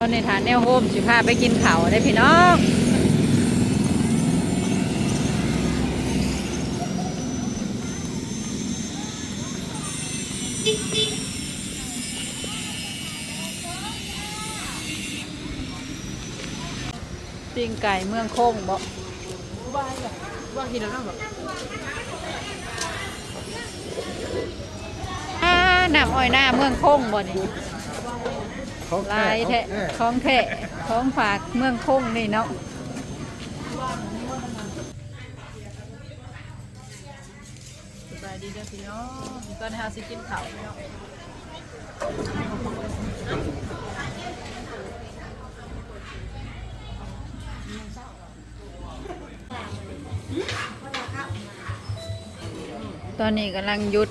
ຕອນນີ້ຖ້າແນວໂຮມຊິພາໄປກິນເຂົ້າເດ້ພີ່ນ້ອງ. ປີ້ງໄກ່ເມືອງຄົງບໍ? ອ່າ ນ້ຳອ້ອຍນາເມືອງຄົງບໍນີ້? ຂອງແທ້ ຫຼາຍແທ້ ຂອງແທ້ ຂອງແທ້ ຂອງຝາກເມືອງຄົງນີ້ເນາະ. ສະບາຍດີເດີພີ່ນ້ອງ ຕອນນີ້ເຮົາຊິກິນເຂົ້າພີ່ນ້ອງ. ຕອນນີ້ກຳລັງຢຸດ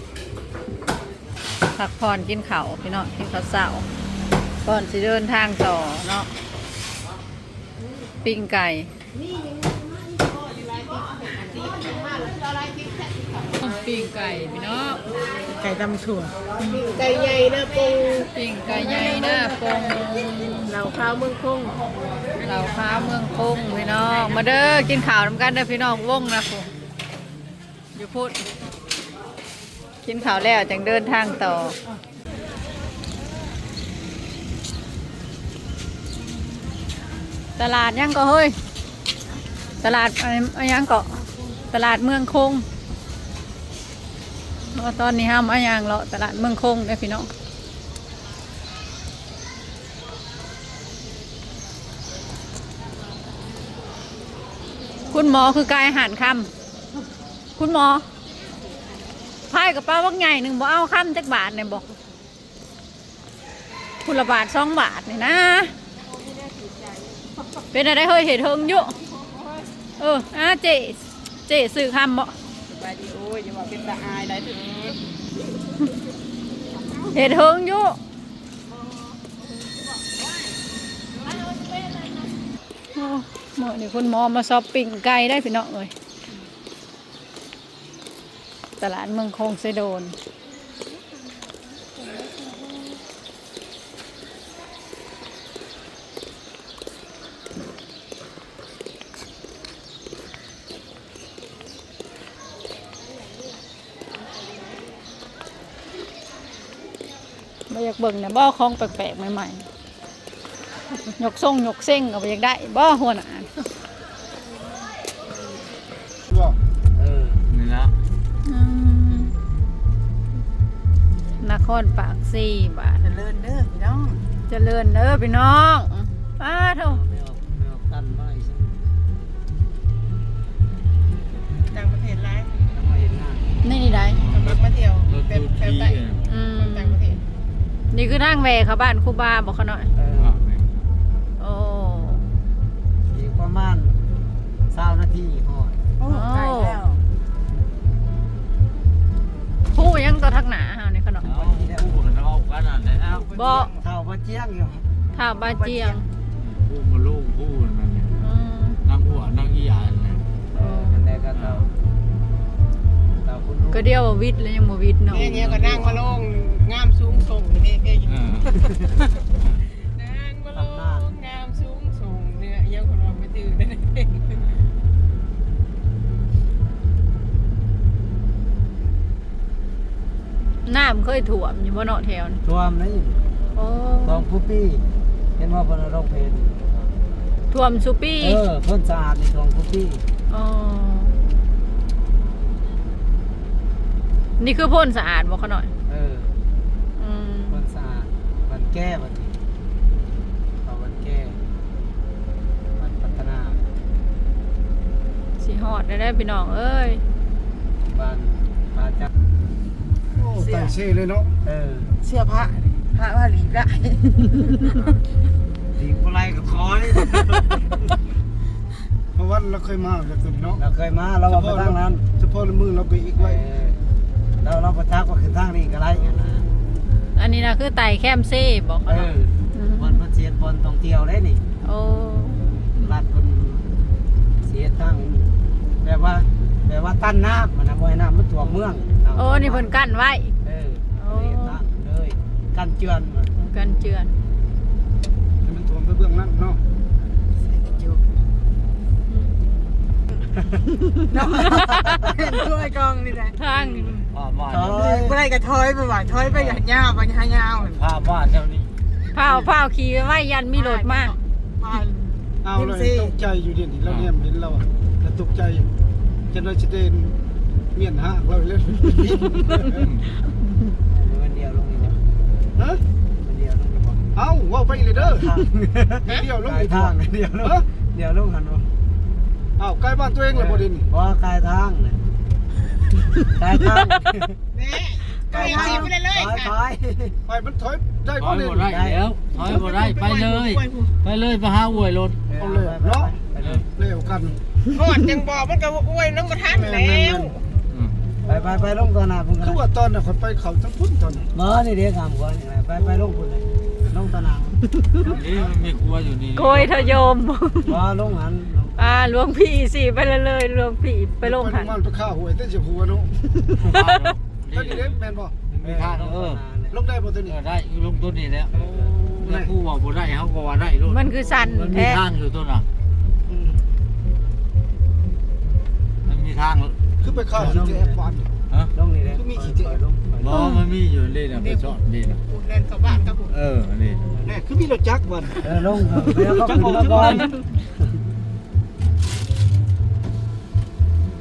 ພັກຜ່ອນກິນເຂົ້າພີ່ນ້ອງ ກິນເຂົ້າເຊົ້າ ກ່ອນຊິເດີນທາງຕໍ່ເນາະ. ປີ້ງໄກ່ ປີ້ງໄກ່ພີ່ນ້ອງ ໄກ່ຕຳຖົ່ວ ປີ້ງໄກ່ໃຫຍ່ໜ້າປົງ ປີ້ງໄກ່ໃຫຍ່ໜ້າປົງ ເຫຼົ້າຂາວເມືອງຄົງ ເຫຼົ້າຂາວເມືອງຄົງພີ່ນ້ອງ. ມາເດີ ກິນເຂົ້ານຳກັນເດີພີ່ນ້ອງ ວົງນະພຸ້ນ ຢູ່ພຸ້ນ ກິນເຂົ້າແລ້ວຈັ່ງເດີນທາງຕໍ່. ຕະຫຼາດຫຍັງເກາະເຮີ້ຍ? ຕະຫຼາດ ອາ ຫຍັງເກາະ? ຕະຫຼາດເມືອງຄົງ. ຕອນນີ້ເຮົາມາຍ່າງເລາະຕະຫຼາດເມືອງຄົງເດີພີ່ນ້ອງ. ຄຸນໝໍຄືກາຍຮ້ານຄຳ? ຄຸນໝໍ ພາຍກະເປົາບັກໃຫຍ່ໜຶ່ງ ບໍ່ເອົາຄຳຈັກບາດແດ່ບໍ? ພຸ້ນລະບາດສອງບາດນີ້ນະ. ເປັນແນວໃດເຮີ້ຍ ເຮັດເຫິງຢູ່? ເອີ ອາ ເຈ້ ເຈ້ຊື້ຄຳບໍ? ສະບາຍດີ. ໂອ້ຍ ຢ່າວ່າເປັນຕາອາຍຫຼາຍເທີ ເຮັດເຫິງຢູ່. ໂອ້ ມື້ນີ້ຄຸນໝໍມາຊັອບປິ້ງໄກ່ໄດ໋ພີ່ນ້ອງເອີຍ. ຕະຫຼາດເມືອງຄົງເຊໂດນ. ບໍ່ຢາກເບິ່ງນະບໍ ຂອງແປກໆໃໝ່ໆ. ຍົກຊົງຍົກເຊັງກະບໍ່ຢາກໄດ້ບໍ ຫົວໜ້າ? ເອີ ນີ້ລະ ອືມ ນະຄອນປາກເຊບາດ. ຈະເລີນເດີພີ່ນ້ອງ ຈະເລີນເດີພີ່ນ້ອງ. ປາໂທ້ ແມ່ອອກ ແມ່ອອກຕັນໄວ້ ຕ່າງປະເທດຫຼາຍ ມາເຮັດງານ ນີ້ນີ້ໄດ໋ ເຂົາມັກມາທ່ຽວແບບແຖວໃຕ້ ອືມ ຄົນຕ່າງປະເທດ. ນີ້ຄືທາງແວ່ເຂົ້າບ້ານຄູບາບໍຂະນ້ອຍ? ເອີ ໂອ້ ອີກປະມານຊາວນາທີຮອດ. ໂອ້ ໃກ້ແລ້ວ ພູຫຍັງກໍທາງໜ້າເຮົານີ້ຂະນ້ອຍ? ເອົາ ພູເຮົາກັນນັ້ນແຫຼະ ເອົາ ບໍ່ ທ້າວບາຈຽງຢູ່ ທ້າວບາຈຽງ ພູມະລຸງ ພູນັ້ນ ອືມ ນາງຫົວນາງອີຫຍັງນັ້ນແຫຼະ. ເອີ ນັ້ນແຫຼະ ກະເຂົາ ເຂົາ ກະດຽວວ່າວິດແລ້ວຍັງບໍ່ວິດເນາະ. ແມ່ນຫຍັງກະນາງມະໂລງງາມສູງສົ່ງເດ້ ເອີ ນາງມະໂລງງາມສູງສົ່ງເດ້ ອີຫຍັງເພິ່ນວ່າໄປຖືກໄດ້. ນ້ຳເຄີຍຖ້ວມຢູ່ບໍ່ເນາະແຖວນີ້? ຖ້ວມນີ້ ໂອ້ ຖ້ວມຄູປີ ເຫັນວ່າເພິ່ນເອົາລົງເພຈ ຖ້ວມຊຸປີ. ເອີ ໂພນສະອາດນີ້ ຖ້ວມຄູປີ. ອໍ ນີ້ຄືໂພນສະອາດບໍ່ຂະນ້ອຍ? ເອີ ອືມ ໂພນສະອາດ ບ້ານແກ້ ບ້ານນີ້ ເຂົ້າບ້ານແກ້ ບ້ານພັດທະນາ. ຊິຮອດແລ້ວເດີພີ່ນ້ອງເອີຍ ບ້ານປ່າຈັກ. ໂອ້ ເຊື່ອ ໄຕ່ເຊເລີຍເນາະ. ເອີ ເຊື່ອພະ ພະວ່າຫຼີກໄດ້ ຫຼີກບໍ່ໄດ້ກະຖອຍ. ເພາະວ່າລາວເຄີຍມາແລ້ວເນາະ ລາວເຄີຍມາ ລາວວ່າໄປທາງນັ້ນ ສະເພາະມື້ລາວເບຣກໄວ້. ເອີ ລາວ ລາວບໍ່ຈັກວ່າຂຶ້ນທາງນີ້ກະໄດ້ຫັ້ນນະ. ອັນນີ້ນະຄືໄຕ່ແຄມເຊບໍ? ເອີ ອືມ ບ່ອນເພິ່ນຊິເຮັດບ່ອນທ່ອງທ່ຽວເດ້ນີ້. ໂອ້ ລັດເພິ່ນຊິເຮັດທາງ ແບບວ່າ ແບບວ່າຕັນນ້ຳຫັ້ນນະ ບໍ່ໃຫ້ນ້ຳມັນຖ້ວມເມືອງ. ໂອ້ ນີ້ເພິ່ນກັ້ນໄວ້. ເອີ ໂອ້ ເຮັດທາງເລີຍ ກັນເຈື່ອນ ກັນເຈື່ອນ ໃຫ້ມັນຖ້ວມໄປ เห็นด้วยกองนี่แหละ ทาง ว่า ว่า ถอย บ่ได้ก็ถอยไปว่า ถอยไปก็ยาวไปหายาว พาว่าแถวนี้ พาว พาวขี่ไว้ ย่านมีรถมา ผ่าน เอาเลย ตกใจอยู่เดี๋ยวนี้ เราเนี่ยเห็นเราอะ แล้วตกใจ จักหน่อยสิได้เมียนหากเราเลย มันเดียวลงนี่บ่ ฮะ มันเดียวลงนี่บ่ เอ้า เว้าไปอีกเลยเด้อ เดียวลงนี่บ่ เดียวลง ฮะ เดียวลงหั่นบ่ เอ้า ใกล้บ้านตัวเองเลยบ่เดี๋ยวนี้ บ่ ใกล้ทางเลย ใกล้ทาง แม่ ไป ไป ไปเลยเลย ถอย ถอย ไป มันถอยได้บ่เนี่ย ถอยบ่ได้แล้ว ถอยบ่ได้ ไปเลย ไปเลย ไปหาอวยรถ เอาเลยเนาะ ไปเลย เร็วกัน ฮอดจังบอก มันก็อวยนำบ่ทันแล้ว แม่นๆๆ อืม ไป ไป ไปลงต่อหน้าพุ่นก็ได้ คือว่าตอนน่ะข้อยไปเข้าทางพุ่นตอนนั้น บ่ นี่เด้ ข้ามครัวนี่แหละ ไป ไปลงพุ่นเลย ลงต่อหน้า นี่มันมีครัวอยู่นี่ โกยทะยม บ่ ลงหั้น ลง อ่า หลวงพี่สิไปเลย หลวงพี่ไปลงหั้น ไปลงมันไปฆ่าหวยแต่สิหัวเนาะ ตอนนี้เด้แม่นบ่ มันมีทาง เออ ลงได้บ่ตัวนี้ เออ ได้ ลงตัวนี้แล้ว โอ้ แล้วผู้ว่าบ่ได้ เฮาก็ว่าได้โลด มันคือสั่น มันมี แท้ ทางอยู่ตัวน่ะ อืม มันมีทาง คือไปเข้า ลง ที่แอปบ้าน ฮะ ลงนี่แหละ คือมีขี้เกียจ ลง บ่ มันมีอยู่นี่น่ะ ไปซ่อนนี่น่ะ แล่นเข้าบ้านกับผม เออ อันนี้ แน่ คือมีรถจักรบ้าน เออ ลง เออ แล้วก็ขึ้นมาก่อน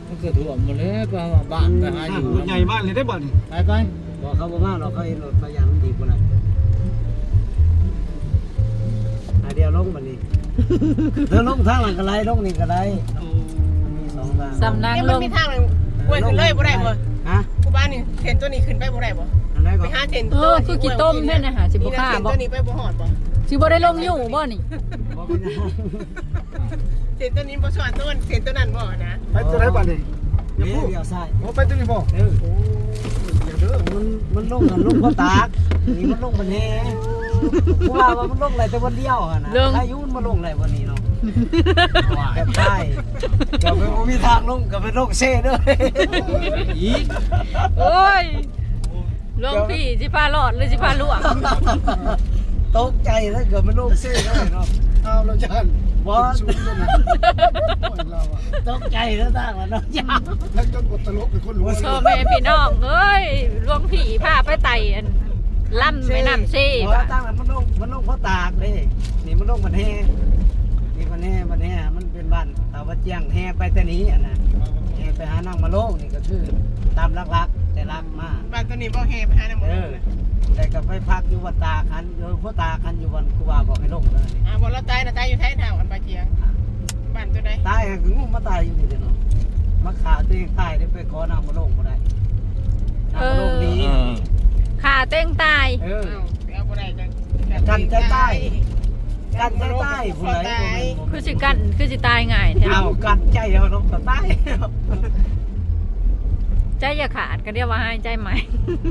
มันก็ท่วมหมดแล้ว ไปหาบ้าน ไปหาอยู่ รถใหญ่มากเลยได้บ่นี่ ไปไป บ่ เขาบ่มาหรอก เขาเห็นรถ เขาย่านมันดีกว่านั้น อ่ะ เดี๋ยวลงบัดนี้ แล้วลงทางหลังก็ได้ ลงนี่ก็ได้ โอ้ มีสองทาง สำนัก นี่มันมีทางเลย ห้วยขึ้นเลยบ่ได้บ่ ฮะ กูบ้านนี่ เส้นตัวนี้ขึ้นไปบ่ได้บ่ อันใดก็ ไปหาเส้น เออ คือขี้ต้มแท้นะ หาสิบ่ฆ่าบ่ นี่นะ เส้นตัวนี้ไปบ่ฮอดบ่ สิบ่ได้ลงอยู่บ่นี่ บ่เป็นหยัง เส้นตัวนี้บ่ซ้อนต้น เส้นตัวนั้นบ่นะ ไปตัวไหนบัดนี้ นี่ เลี้ยวซ้าย โอ้ ไปตัวนี้บ่ เออ โอ้ เดี๋ยวเด้อ มัน มันลง มันลงบ่ตาก นี่มันลงบ่แน่ กูว่าว่ามันลงได้แต่วันเดียวหั่นนะ ลง ถ้าอยู่มันบ่ลงได้วันนี้เนาะ แบบใต้ ก็บ่มีทางลง ก็ไปลงเซ่เด้อ อีก โอ้ย หลวงพี่สิพารอดหรือสิพาล่วง ตกใจแล้ว เกือบเป็นโรคเซ่แล้วเนาะ เอาแล้วย่าน บ่ สูงแล้วนะ เราอะ ตกใจแล้วต่างแล้วเนาะ ย่าน แล้วจนบทตลกเป็นคนหัว พ่อแม่พี่น้องเอ้ย หลวงพี่พาไปไต่อันลำแม่น้ำเซ่ บ่ ว่ะ ต่างแล้วมันลง มันลงเพราะตากเด้ นี่มันลงมันแห่ นี่มันแห่ มันแห่ มันเป็นบ้าน ถ้าว่าเจียงแห่ไปแต่นี้อะนะ แห่ไปหานางมะโลงนี่ก็คือตามหลักๆ แต่หลักมา บ้านตัวนี้บ่แห่ไปหานางมะโลง เออ แต่ก็ไปพักอยู่วัดตาคัน อยู่วัดตาคันอยู่วันครูบาบอกให้ลงเท่านั้นเอง อ่า บ่ เราตายนะ ตายอยู่ไทยเท่ากันปาเจียง บ้านตัวใด ตายก็งุ่มมาตายอยู่นี่เนาะ มาฆ่าตัวเองตายได้ไปขอนางมะโลงบ่ได้ นางมะโลงหนี เออ ฆ่าตัวเองตาย เออ อ้าว เอาบ่ได้จัง กันใจตาย กันใจตาย ผู้ใด คือสิกัน คือสิตายง่ายแท้ เอากันใจเอาลงก็ตาย ใจอย่าขาด ก็เรียกว่าหายใจใหม่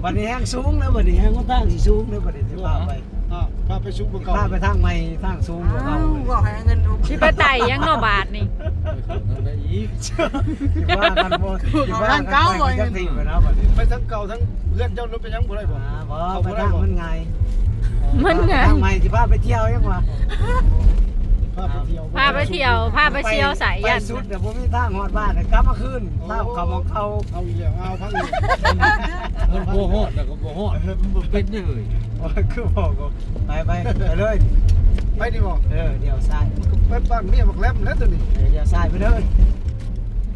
บัดนี้แฮงสูงแล้ว บัดนี้แฮงว่าทางสิสูงแล้ว บัดนี้สิพาไป อ่า พาไปสูงกว่าเก่า พาไปทางใหม่ ทางสูงกว่าเก่า อ้าว บอกให้เงินทุก สิไปไต่ยังเนาะบาทนี่ ไปเข้าทางใดอีก สิว่ากันบ่ สิว่ากันไป ทางเก่า จักทีไปนะบัดนี้ ไปทางเก่าทาง เพื่อนเจ้ารถไปยังบ่ได้บ่ อ่า บ่ เขา ไป บ่ได้ ทาง บ่ มันง่าย มันง่าย ทางใหม่สิพาไปเที่ยวยังวะ พาไปเที่ยว พาไปเที่ยว พาไปเที่ยวสายยัน ไปสุดแต่บ่มีทางฮอดบ้าน กลับมาคืน โอ้ ทางเขามองเขา เอาอีกแล้ว เอาพังอีก มันบ่ฮอดแล้วก็บ่ฮอด มันบ่เป็นเด้อเฮ้ย โอ้ย คือบอกก็ ไป ไป ไปเลย ไปนี่บ่ เออ เดี๋ยวซ้าย ไปบ้านเมียบักแหลมแล้วตัวนี้ เออ เดี๋ยวซ้ายไปเลย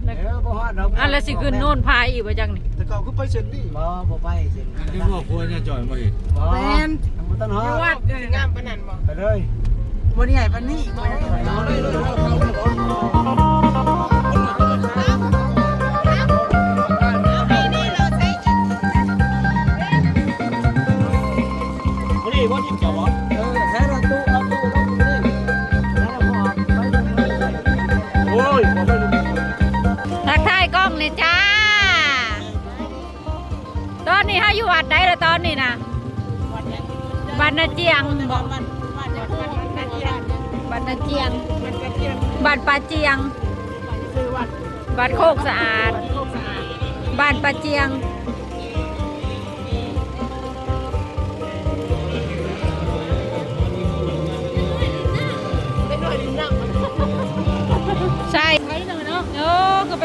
เออ บ่ฮอดดอก อ่ะ แล้วสิขึ้นโน่นพายอีกบ่จักนี่ แต่เก่าคือไปเส้นนี้ บ่ บ่ไปเส้น อันนี้บ่ควรจะจ่อยมาอีก บ่ แม่น บ่ต้องฮอด อยู่วัด งามปานนั้นบ่ ไปเลย บ่ได้ใหญ่ปานนี้ โอ้ย ทักทายกล้องแหน่จ้า ตอนนี้เฮาอยู่วัดใดละตอนนี้นะ บ้านนาเจียงบ่ บ้านนาเจียง บ้านป่าเจียง บ้านโคกสะอาด บ้านป่าเจียง ใช่ เออ คือไป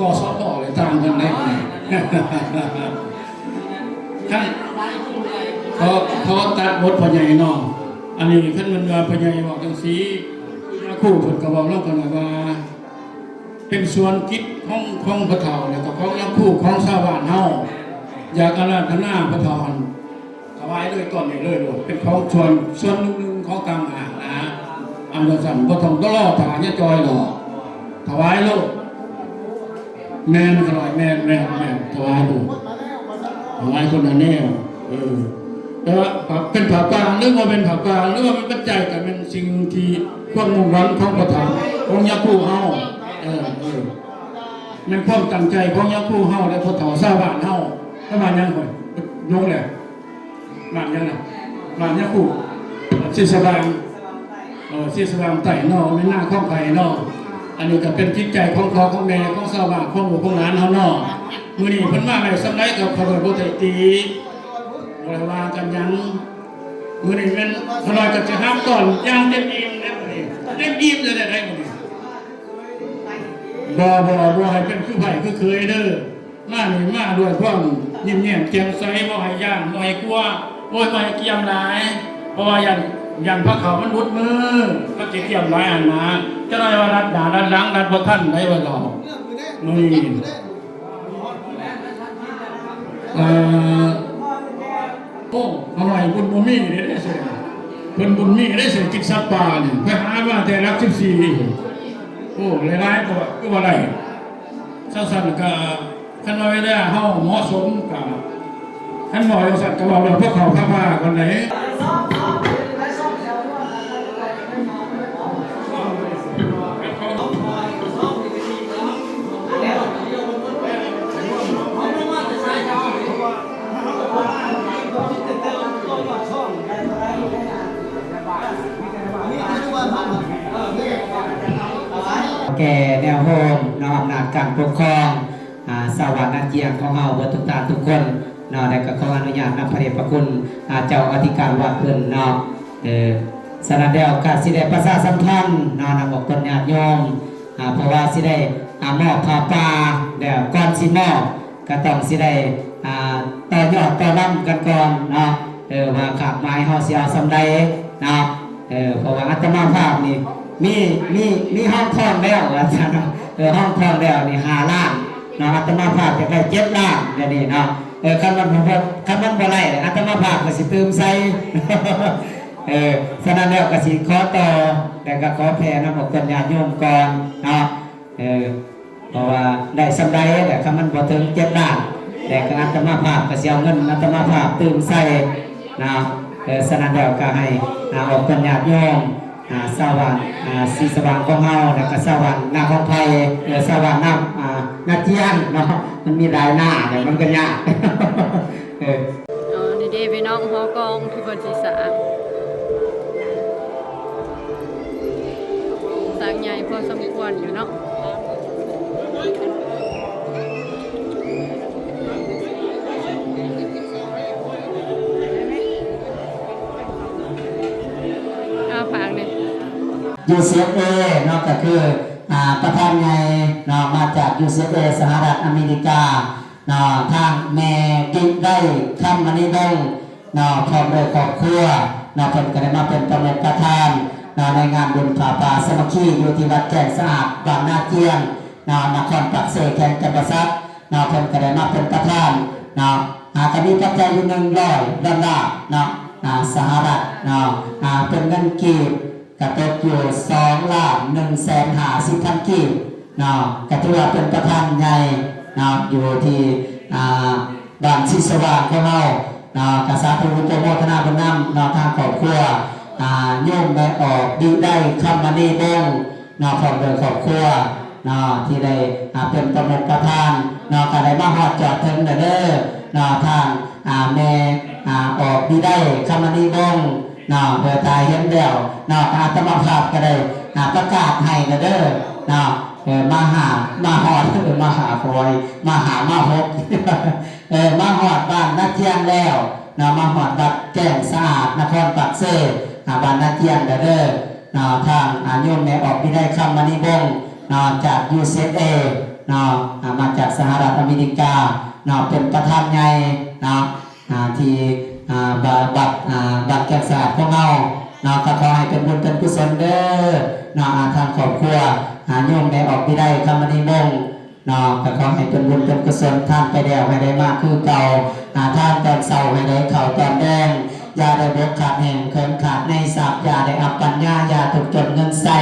ກສພ ແຫຼະ ຕ່າງກັນໄດ໋. ຄັນ ຂໍ ຂໍຕັດບົດພໍ່ໃຫຍ່ເນາະ ອັນນີ້ຄັນແມ່ນວ່າພໍ່ໃຫຍ່ເວົ້າຈັ່ງຊີ້ ຍາຄູເພິ່ນກໍເວົ້ານຳກັນວ່າ ເປັນສ່ວນກິດຂອງ ຂອງພໍ່ເຖົ້າ ແລ້ວກໍຂອງຍາຄູ ຂອງຊາວບ້ານເຮົາ ຢາກອາລາທະນາພໍ່ເຖົ້າຫັ້ນ ຖວາຍເລີຍຕອນນີ້ເລີຍໂລດ ເປັນຂອງສ່ວນ ສ່ວນໜຶ່ງໆຂອງຕ່າງຫາກນະ. ອັນວ່າຊັ້ນ ບໍ່ຕ້ອງໄປລໍຖ້າຍາຈອຍດອກ ຖວາຍໂລດ. ແມ່ນ ຖວາຍ ແມ່ນ ແມ່ນ ແມ່ນ ຖວາຍໂລດ ຖວາຍຄົນລະແນວ. ເອີ ແຕ່ວ່າເປັນຜ້າປ່າ ຫຼືບໍ່ເປັນຜ້າປ່າ ຫຼືວ່າເປັນປັດໄຈ ກໍແມ່ນສິ່ງທີ່ຄວາມມຸ່ງຫວັງຂອງພໍ່ເຖົ້າ ຂອງຍາຄູເຮົາ. ເອີ ເອີ ແມ່ນຄວາມຕັ້ງໃຈຂອງຍາຄູເຮົາ ແລະ ພໍ່ເຖົ້າຊາວບ້ານເຮົາ. ປະມານຫຍັງຂ້ອຍຫຼົງແລ້ວ. ບ້ານຫຍັງນະ? ບ້ານຍາຄູ ເຊສະຫວ່າງ ເອີ ເຊສະຫວ່າງໃຕ້ເນາະ ແມ່ນນາຂອງໄຜເນາະ. ອັນນີ້ກໍເປັນຈິດໃຈຂອງພໍ່ຂອງແມ່ ຂອງຊາວບ້ານ ຂອງລູກຂອງຫຼານເຮົາເນາະ. ມື້ນີ້ເພິ່ນມາໄດ້ສ່ຳໃດກໍຂໍໂທດບໍ່ໄດ້ຕິ ບໍ່ໄດ້ວ່າກັນຫຍັງ. ມື້ນີ້ແມ່ນຂ້ານ້ອຍກໍຈະຮັບຕ້ອນຢ່າງເຕັມອີ່ມເດ້ມື້ນີ້ ເຕັມອີ່ມເລີຍໄດ້ມື້ນີ້. ບໍ່ ບໍ່ ບໍ່ໃຫ້ເປັນຄືໃຜຄືເຄີຍເດີ. ມານີ້ມາດ້ວຍຄວາມຍິ້ມແຍ້ມແຈ່ມໃສ ບໍ່ໃຫ້ຢ້ານ ບໍ່ໃຫ້ກົວ ໂອ້ຍ ບໍ່ໃຫ້ກຽມຫຼາຍ ເພາະວ່າຢ້ານ ຢ້ານພາເຂົ້າມັນຫຼຸດມື ມັນຊິກຽມຫຼາຍຫັ້ນນາ. ຈະໄດ້ວ່າລັດໜ້າລັດຫຼັງ ລັດບໍ່ທັນໄດ໋ວ່າເຈົ້າ. ມື້ນີ້ ເອີ ໂອ້ ເຮົາໃຫ້ບຸນບໍ່ມີເດ້ເສຍ ເພິ່ນບຸນມີເດ້ເສຍ ກິດສັດປ່ານີ້ ໄປຫາມາແຕ່ຫຼັກສິບສີ່ ໂອ້ ຫຼາຍໆ ກໍຄືວ່າໄດ້. ຊັ້ນໆ ກໍ ຄັນວ່າເວລາເຮົາເໝາະສົມກໍ ຄັນເວົ້າຈັ່ງຊັ້ນກໍເວົ້າເລື່ອງພວກເຂົາພາພາກັນໄດ້. ແກ່ແນວໂຮມເນາະ ອຳນາດການປົກຄອງ ອາ ຊາວບ້ານນາຈຽງຂອງເຮົາເບິດທຸກທ່ານທຸກຄົນເນາະ ແລະກໍຂໍອະນຸຍາດນຳພະເດດພະຄຸນ ອາ ເຈົ້າອະທິການວັດເພິ່ນເນາະ. ເອີ ສະນັ້ນແລ້ວກໍຊິໄດ້ປະຊາສຳພັນເນາະ ນຳອອກຕົນຍາດໂຍມ ອາ ເພາະວ່າຊິໄດ້ ອາ ມອບຜ້າປ່າ ແລ້ວກ່ອນຊິມອບ ກໍຕ້ອງຊິໄດ້ ອາ ຕໍ່ຍອດຕໍ່ລຳກັນກ່ອນເນາະ ເອີ ວ່າຄາດໝາຍເຮົາຊິເອົາສ່ຳໃດເນາະ. ເອີ ເພາະວ່າອາດຕະມາພາບນີ້ມີ ມີ ມີຮອງທອງແລ້ວວ່າຊັ້ນເນາະ ເອີ ຮອງທອງແລ້ວນີ້ຫ້າລ້ານເນາະ ອາດຕະມາພາບຢາກໄດ້ເຈັດລ້ານດຽວນີ້ເນາະ. ເອີ ຄັນມັນບໍ່ ຄັນມັນບໍ່ໄດ້ ອາດຕະມາພາບກໍຊິຕື່ມໃສ່ ເອີ ສະນັ້ນແລ້ວກໍຊິຂໍຕໍ່ ແລ້ວກໍຂໍແຜ່ນຳອອກຕົນຍາດໂຍມກ່ອນເນາະ ເອີ ເພາະວ່າໄດ້ສ່ຳໃດ ແລ້ວຄັນມັນບໍ່ເຖິງເຈັດລ້ານ ແລ້ວກໍອາດຕະມາພາບກໍຊິເອົາເງິນອາດຕະມາພາບຕື່ມໃສ່ນະ. ເອີ ສະນັ້ນແລ້ວກໍໃຫ້ ອາ ອອກຕົນຍາດໂຍມ ອາ ຊາວບ້ານ ອາ ສີສະຫວ່າງຂອງເຮົາ ແລ້ວກໍຊາວບ້ານນາຂອງໄຜ່ ເອີ ຊາວບ້ານນາ ອາ ນາຈຽງເນາະ ມັນມີຫຼາຍນາ ແລ້ວມັນກໍຍາກ ເອີ. ອໍ ນີ້ເດ້ພີ່ນ້ອງ ຫໍກອງທີ່ເພິ່ນຊິສ້າງ ສ້າງໃຫຍ່ພໍສົມຄວນຢູ່ເນາະ. ເອົາຝາກແດ່ ຢູຊີເອັຟເອ ເນາະ ກໍຄື ອາ ປະທານໃຫຍ່ເນາະ ມາຈາກ ຢູຊີເອັຟເອ ສະຫະລັດອາເມລິກາ ເນາະ ທາງແມ່ວິໄລ ຄຳມະນີວົງ ເນາະ ພ້ອມດ້ວຍຄອບຄົວເນາະ ເພິ່ນກໍໄດ້ມາເປັນປະມຸກປະທານເນາະ ໃນງານບຸນຜ້າປ່າສາມັກຄີ ຢູ່ທີ່ວັດແຈ້ງສະອາດ ບ້ານນາຈຽງເນາະ ນະຄອນປາກເຊ ແຂວງຈຳປາສັກເນາະ ເພິ່ນກໍໄດ້ມາເປັນປະທານເນາະ. ອາ ກໍມີປັດໄຈຢູ່ໜຶ່ງຮ້ອຍດອນລາເນາະ ອາ ສະຫະລັດເນາະ ອາ ເປັນເງິນກີບ ກະຕົກຢູ່ສອງລ້ານໜຶ່ງແສນຫ້າສິບພັນກີບເນາະ ກະຖືວ່າເປັນປະທານໃຫຍ່ເນາະ ຢູ່ທີ່ ອ່າ ບ້ານສີສະຫວ່າງຂອງເຮົາເນາະ ກະສາທຸອະນຸໂມທະນາບຸນນຳເນາະ ທາງຄອບຄົວ ອ່າ ໂຍມແມ່ອອກ ວິໄລ ຄຳມະນີວົງເນາະ ພ້ອມດ້ວຍຄອບຄົວເນາະ ທີ່ໄດ້ ອ່າ ເປັນປະມຸກປະທານເນາະ ກະໄດ້ມາຮອດຈອດເຖິງແລ້ວເດີເນາະ ທາງ ອ່າ ແມ່ ອ່າ ອອກ ວິໄລ ຄຳມະນີວົງ ເນາະ ເອີ ຖ້າເຫັນແລ້ວເນາະ ອາດຕະມາພາບກໍໄດ້ ອາ ປະກາດໃຫ້ແລ້ວເດີເນາະ ເອີ ມາຫາ ມາຮອດ ເອີ ມາຫາ ຂໍໃຫ້ມາຫາ ມາຫົບ ເອີ ມາຮອດບ້ານນາຈຽງແລ້ວເນາະ ມາຮອດວັດແຈ້ງສະອາດ ນະຄອນປາກເຊ ອາ ບ້ານນາຈຽງແລ້ວເດີເນາະ ທາງ ອາ ໂຍມແມ່ອອກ ວິໄລ ຄຳມະນີວົງ ເນາະ ຈາກ ຢູຊີເອັຟເອ ເນາະ ອາ ມາຈາກສະຫະລັດອາເມລິກາເນາະ ເປັນປະທານໃຫຍ່ເນາະ ອາ ທີ່ ອາ ບາ ວັດ ອາ ບ້ານແກ້ງສະອາດຂອງເຮົາເນາະ ກໍຂໍໃຫ້ເປັນບຸນເປັນກຸສົນເດີເນາະ ອາ ທາງຄອບຄົວ ອາ ໂຍມແມ່ອອກ ວິໄລ ຄຳມະນີວົງເນາະ ກໍຂໍໃຫ້ເປັນບຸນເປັນກຸສົນ ທານໄປແລ້ວໃຫ້ໄດ້ມາຄືເກົ່າ ອາ ທານຕອນເຊົ້າໃຫ້ໄດ້ເຂົ້າຕອນແລງ ຢ່າໄດ້ບົກຂາດແຫ້ງ ເຂີນຂາດໃນຊັບ ຢ່າໄດ້ອັບປັນຍາ ຢ່າທຸກຈົນເງິນໃຊ້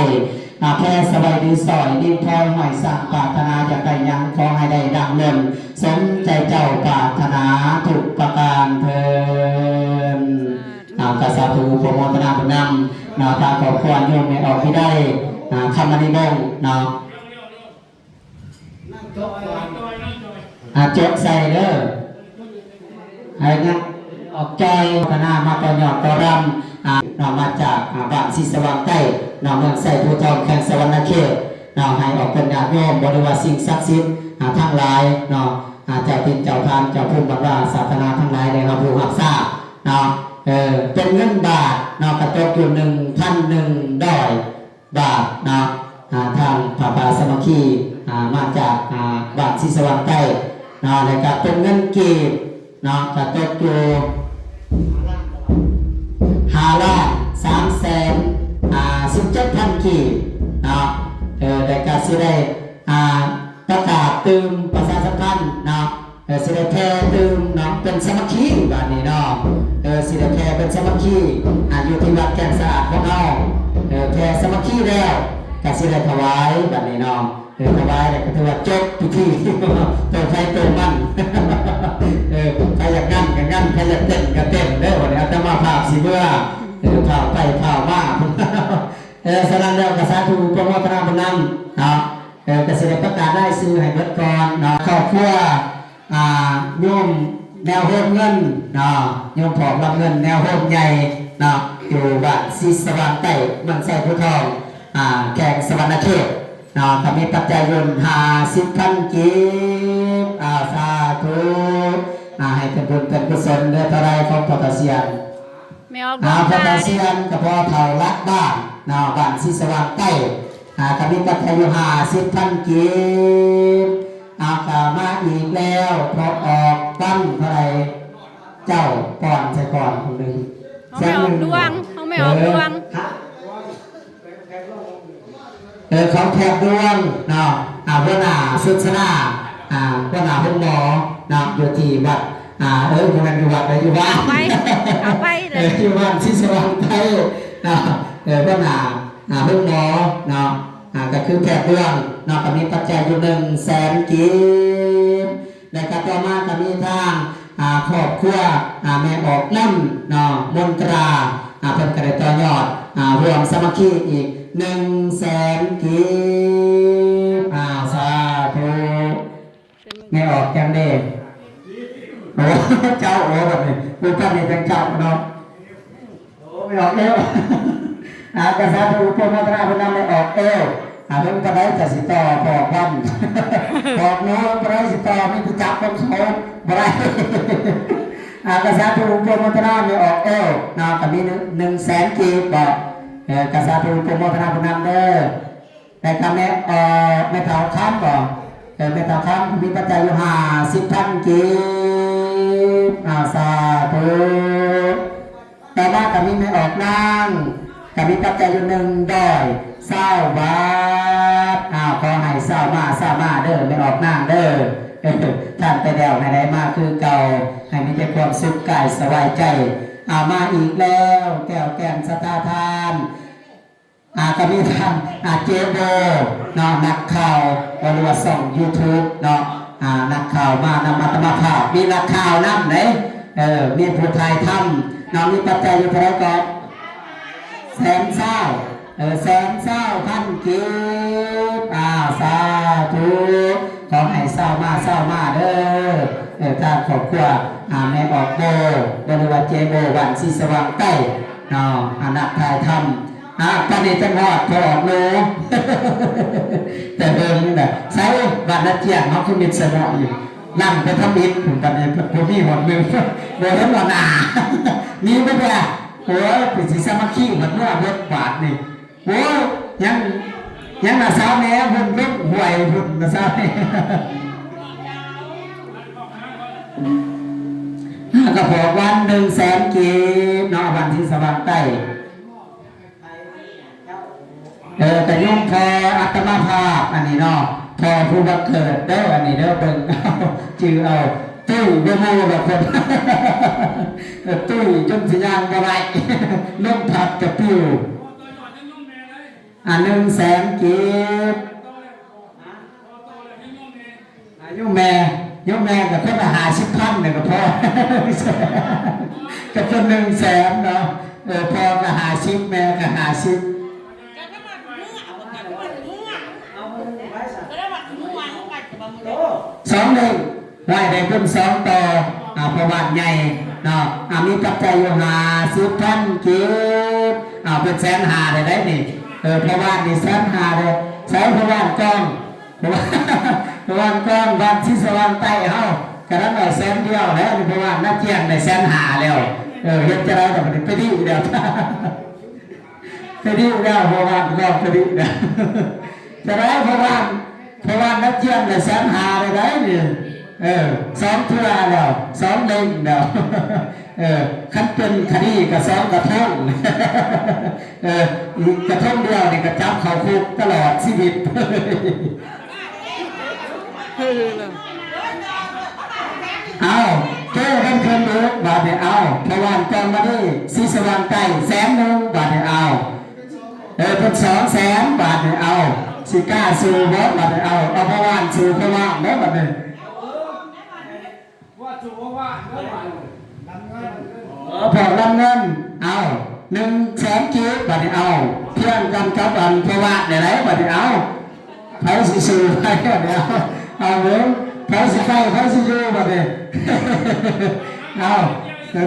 ອາ ແຜ່ສະໄຫວຫຼືຊ່ອຍ ດິນພອຍຫ້ອຍສ້າງ ປາດຖະໜາຢາກໄດ້ຫຍັງ ຂໍໃຫ້ໄດ້ດັ່ງນັ້ນ ສົມໃຈເຈົ້າປາດຖະໜາທຸກປະການເທີນ. ອາ ກະສາທຸ ອະນຸໂມທະນາບຸນນຳເນາະ ທາງຄອບຄົວໂຍມແມ່ອອກ ວິໄລ ອາ ຄຳມະນີວົງເນາະ ອາ ຈົດໃສ່ເດີ ໃຫ້ນະ ອອກຈອຍ ພັດທະນາມາຕໍ່ຍອດຕໍ່ລຳ ອາ ເນາະ ມາຈາກ ອາ ບ້ານສີສະຫວ່າງໃຕ້ ເນາະ ເມືອງໄຊພູທອງ ແຂວງສະຫວັນນະເຂດ ເນາະ ໃຫ້ອອກເປັນຍາດໂຍມ ບໍລິວານ ສິ່ງສັກສິດ ອາ ທັງຫຼາຍເນາະ ອາ ເຈົ້າຖິ່ນເຈົ້າຖານ ເຈົ້າພູມບັນດາສາສະໜາທັງຫຼາຍ ໄດ້ຮັບຮູ້ຮັບຊາບເນາະ ເອີ ເປັນເງິນບາດເນາະ ກະຕົກຢູ່ໜຶ່ງພັນໜຶ່ງຮ້ອຍບາດເນາະ. ອາ ທາງຜ້າປ່າສາມັກຄີ ອາ ມາຈາກ ອາ ບ້ານສີສະຫວ່າງໃຕ້ເນາະ ແລ້ວກະເປັນເງິນກີບເນາະ ກະຕົກຢູ່ຫ້າລ້ານສາມແສນ ອາ ສິບເຈັດພັນກີບເນາະ. ເອີ ແລ້ວກະຊິໄດ້ ອາ ປະກາດຕື່ມ ປະຊາສຳພັນເນາະ ເອີ ຊິໄດ້ແຜ່ຕື່ມເນາະ ເປັນສາມັກຄີບາດນີ້ເນາະ. ເອີ ຊິໄດ້ແຜ່ເປັນສາມັກຄີ ອາ ຢູ່ທີ່ວັດແກ້ງສະອາດຂອງເຮົາ. ເອີ ແຜ່ສາມັກຄີແລ້ວ ກະຊິໄດ້ຖວາຍບາດນີ້ເນາະ. ເອີ ຖວາຍແລ້ວກະຖືວ່າຈົບພິທີ ໂຕໃຜໂຕມັນ. ເອີ ໃຜຢາກງັນກະງັນ ໃຜຢາກເຕັ້ນກະເຕັ້ນເດີ. ບາດນີ້ອາດຕະມາພາບຊິເມືອ ເອີ ພາວໄປພາວມາ. ເອີ ສະນັ້ນແລ້ວກະສາທຸ ອະນຸໂມທະນາບຸນນຳເນາະ. ເອີ ກະຊິໄດ້ປະກາດລາຍຊື່ໃຫ້ເບິດກ່ອນເນາະ. ຄອບຄົວ ອາ ໂຍມແນວໂຮມເງິນເນາະ ໂຍມພອກຮັບເງິນແນວໂຮມໃຫຍ່ເນາະ ຢູ່ບ້ານສີສະຫວ່າງໃຕ້ ເມືອງໄຊພູທອງ ອາ ແຂວງສະຫວັນນະເຂດເນາະ ກະມີປັດໄຈຢູ່ຫ້າສິບພັນກີບ. ອາ ສາທຸ ອາ ໃຫ້ເປັນບຸນເປັນກຸສົນເດີ. ເທົ່າໃດຂອງພໍ່ຕາຊຽນ? ແມ່ອອກ ອາ ພໍ່ຕາຊຽນກະພໍ່ເຖົ້າຫຼັກບ້ານເນາະ ບ້ານສີສະຫວ່າງໃຕ້ ອາ ກະມີປັດໄຈຢູ່ຫ້າສິບພັນກີບ. ອາ ກະມາອີກແລ້ວ ພໍ່ອອກວັນເທົ່າໃດ? ເຈົ້າກ່ອນ ໃສ່ກ່ອນຄົນໜຶ່ງ ຂອງແມ່ອອກດວງ ຂອງແມ່ອອກດວງ. ເອີ ຂອງແຂກດວງເນາະ ອາ ຫົວໜ້າສຸດສະນາ ອາ ຫົວໜ້າໂຮງໝໍເນາະ ຢູ່ທີ່ວັດ ອາ ເອີ ບໍ່ແມ່ນຢູ່ວັດເດີ ຢູ່ບ້ານ ເອົາໄປ ເອົາໄປເລີຍ ເອີ ຢູ່ບ້ານສີສະຫວ່າງໃຕ້ເນາະ. ເອີ ຫົວໜ້າ ອາ ໂຮງໝໍເນາະ ອາ ກະຄືແຂກດວງເນາະ ກະມີປັດໄຈຢູ່ໜຶ່ງແສນກີບ. ແລະກະຕໍ່ມາກະມີທາງ ອາ ຄອບຄົວ ອາ ແມ່ອອກນຳເນາະ ມົນຕຣາ ອາ ເພິ່ນກະໄດ້ຕໍ່ຍອດ ອາ ຮ່ວມສາມັກຄີອີກໜຶ່ງແສນກີບ. ອາ ສາທຸ ແມ່ອອກຈັ່ງເດ ໂອ້ ເຈົ້າ ໂອ້ ບາດນີ້ ບາດນີ້ຈັ່ງເຈົ້າເນາະ. ໂອ້ ແມ່ອອກແອວ ອາ ກະສາທຸ ອະນຸໂມທະນາບຸນນຳແມ່ອອກແອວ. ອາ ເບິ່ງປານໃດຈະຊິຕໍ່ ບອກວັນ ບອກໂນ ປານໃດຊິຕໍ່ ມີຜູ້ຈັບຄົນໂສດບໍ່ໄດ້. ອາ ກະສາທຸ ອະນຸໂມທະນາແມ່ອອກແອວເນາະ ກະມີໜຶ່ງ ໜຶ່ງແສນກີບບໍ? ເອີ ກະສາທຸ ອະນຸໂມທະນາບຸນນຳເດີ. ແລ້ວກະແມ່ ເອີ ແມ່ເຖົ້າຄຳບໍ? ເອີ ແມ່ເຖົ້າຄຳມີປັດໄຈຢູ່ຫ້າສິບພັນກີບ. ອາ ສາທຸ. ຕໍ່ມາກະມີແມ່ອອກນາງ ກະມີປັດໄຈຢູ່ໜຶ່ງຮ້ອຍຊາວບາດ. ອາ ຂໍໃຫ້ຊາວມາ ຊາວມາເດີ ແມ່ອອກນາງເດີ. ທ່ານໄປແລ້ວໃຫ້ໄດ້ມາຄືເກົ່າ ໃຫ້ມີແຕ່ຄວາມສຸກກາຍສະບາຍໃຈ. ອາ ມາອີກແລ້ວ ແກ້ວແກ່ນສັດທາທານ. ອາ ກະມີທາງ ອາ ເຈໂບເນາະ ນັກຂ່າວ ບໍ່ຮູ້ວ່າຊ່ອງຢູທູບເນາະ ອາ ນັກຂ່າວມານຳອາດຕະມາພາບ ມີນັກຂ່າວນຳເດ້. ເອີ ມີຜູ້ຖ່າຍທຳເນາະ ມີປັດໄຈຢູ່ເທົ່າໃດກໍ ແສນຊາວ ເອີ ແສນຊາວພັນກີບ. ອາ ສາທຸ ຂໍໃຫ້ຊາວມາ ຊາວມາເດີ. ເອີ ທາງຄອບຄົວ ອາ ແມ່ອອກໂບ ບໍ່ຮູ້ວ່າເຈໂບ ບ້ານສີສະຫວ່າງໃຕ້ເນາະ ອາ ນັກຖ່າຍທຳ ອາ ປານນີ້ຈັ່ງຮອດ ພໍອອກໂນ ແຕ່ເບິ່ງນະ ໃສບ້ານນາຈຽງເຮົາຄືມິດສະເນາະຢູ່ ນັ່ງໄປທຳອິດພຸ້ນ ປານນີ້ບໍ່ມີຮອດໜຶ່ງ ບໍ່ເຫັນວ່າໜ້າ ມີບໍ່ແທ້? ໂອ້ຍ ເປັນຊິສາມັກຄີໝົດເມືອເບິດບາດນີ້ ໂອ້ຍ ຍັງ ຍັງນະສາວແໜ່ພຸ້ນ ລົງຫ້ວຍພຸ້ນນະສາວແໜ່ ກະບອກວັນໜຶ່ງແສນກີບເນາະ ບ້ານສີສະຫວ່າງໃຕ້. ເອີ ກະໂຍມພໍ່ອາດຕະມາພາບອັນນີ້ເນາະ ພໍ່ຜູ້ບັງເກີດເດີ ອັນນີ້ເດີ ເບິ່ງເອົາ ຈື່ເອົາ ຕຸ້ຍບໍ່ໝູ່ດອກເພິ່ນ ເອີ ຕຸ້ຍຈົນຊິຍ່າງບໍ່ໄດ້ ລົມພັດກະປິວ ອາ ໜຶ່ງແສນກີບ. ອາ ໂຍມແມ່ ໂຍມແມ່ກະຄົນລະຫ້າສິບພັນນີ້ກະພໍ ກະເພິ່ນໜຶ່ງແສນເນາະ ເອີ ພໍ່ກະຫ້າສິບ ແມ່ກະຫ້າສິບ ສອງເດ້ງ ໄວ້ໄດ້ບຸນສອງຕໍ່ ອາ ພໍ່ບ້ານໃຫຍ່ເນາະ ອາ ມີປັດໄຈຢູ່ຫ້າສິບພັນກີບ ອາ ເພິ່ນແສນຫ້າໄດ້ໄດ໋ນີ້ ເອີ ພໍ່ບ້ານນີ້ແສນຫ້າເດ້ ໃສພໍ່ບ້ານກອງ ເພາະວ່າ ເພາະວ່າກ່ອນວັດສີສະຫວ່າງໃຕ້ເຮົາກະນັ້ນເອົາແສນດຽວແລ້ວ ເພາະວ່ານາຈຽງໄດ້ແສນຫ້າແລ້ວ ເອີ ເຮັດຈັ່ງໃດລະບັດນີ້ ໄປດິແລ້ວ ໄປດິແລ້ວ ເພາະວ່າລອງໄປດິແລ້ວ ຈະໄດ້ ເພາະວ່າ ເພາະວ່ານັກຮຽນລະແສນຫ້າໄດ້ໄດ໋ນີ້ ເອີ ສອງເທື່ອແລ້ວ ສອງເຫຼັ້ງແລ້ວ ເອີ ຄັນເປັນຄະດີກະສອງກະທົງ ເອີ ອີກກະທົງດຽວນີ້ກະຈັບເຂົ້າຄຸກຕະຫຼອດຊີວິດ. ເອົາ ໂຈ້ກັນຂຶ້ນອີກບາດນີ້ ເອົາ ພໍ່ຫວ່ານກ່ອນມານີ້ ສີສະຫວ່າງໃຕ້ແສນໜຶ່ງບາດນີ້ ເອົາ ເອີ ເພິ່ນສອງແສນບາດນີ້ ເອົາ ຊິກ້າສູ້ບໍ່ບາດນີ້ ເອົາ ເອົາພໍ່ຫວ່ານສູ້ພໍ່ຫວ່ານເດີບາດນີ້ ວ່າສູ່ວ່າເດີ ເອີ ພວກລຳເງິນ ເອົາ ໜຶ່ງແສນກີບບາດນີ້ ເອົາ ພຽງກັນກັບອັນພໍ່ຫວ່ານນີ້ແຫຼະບາດນີ້ ເອົາ ໃຜຊິສູ້ໃຜບາດນີ້ ເອົາ ເອົາເບິ່ງ ໃຜຊິໄປ ໃຜຊິຢູ່ບາດນີ້ ເອົາ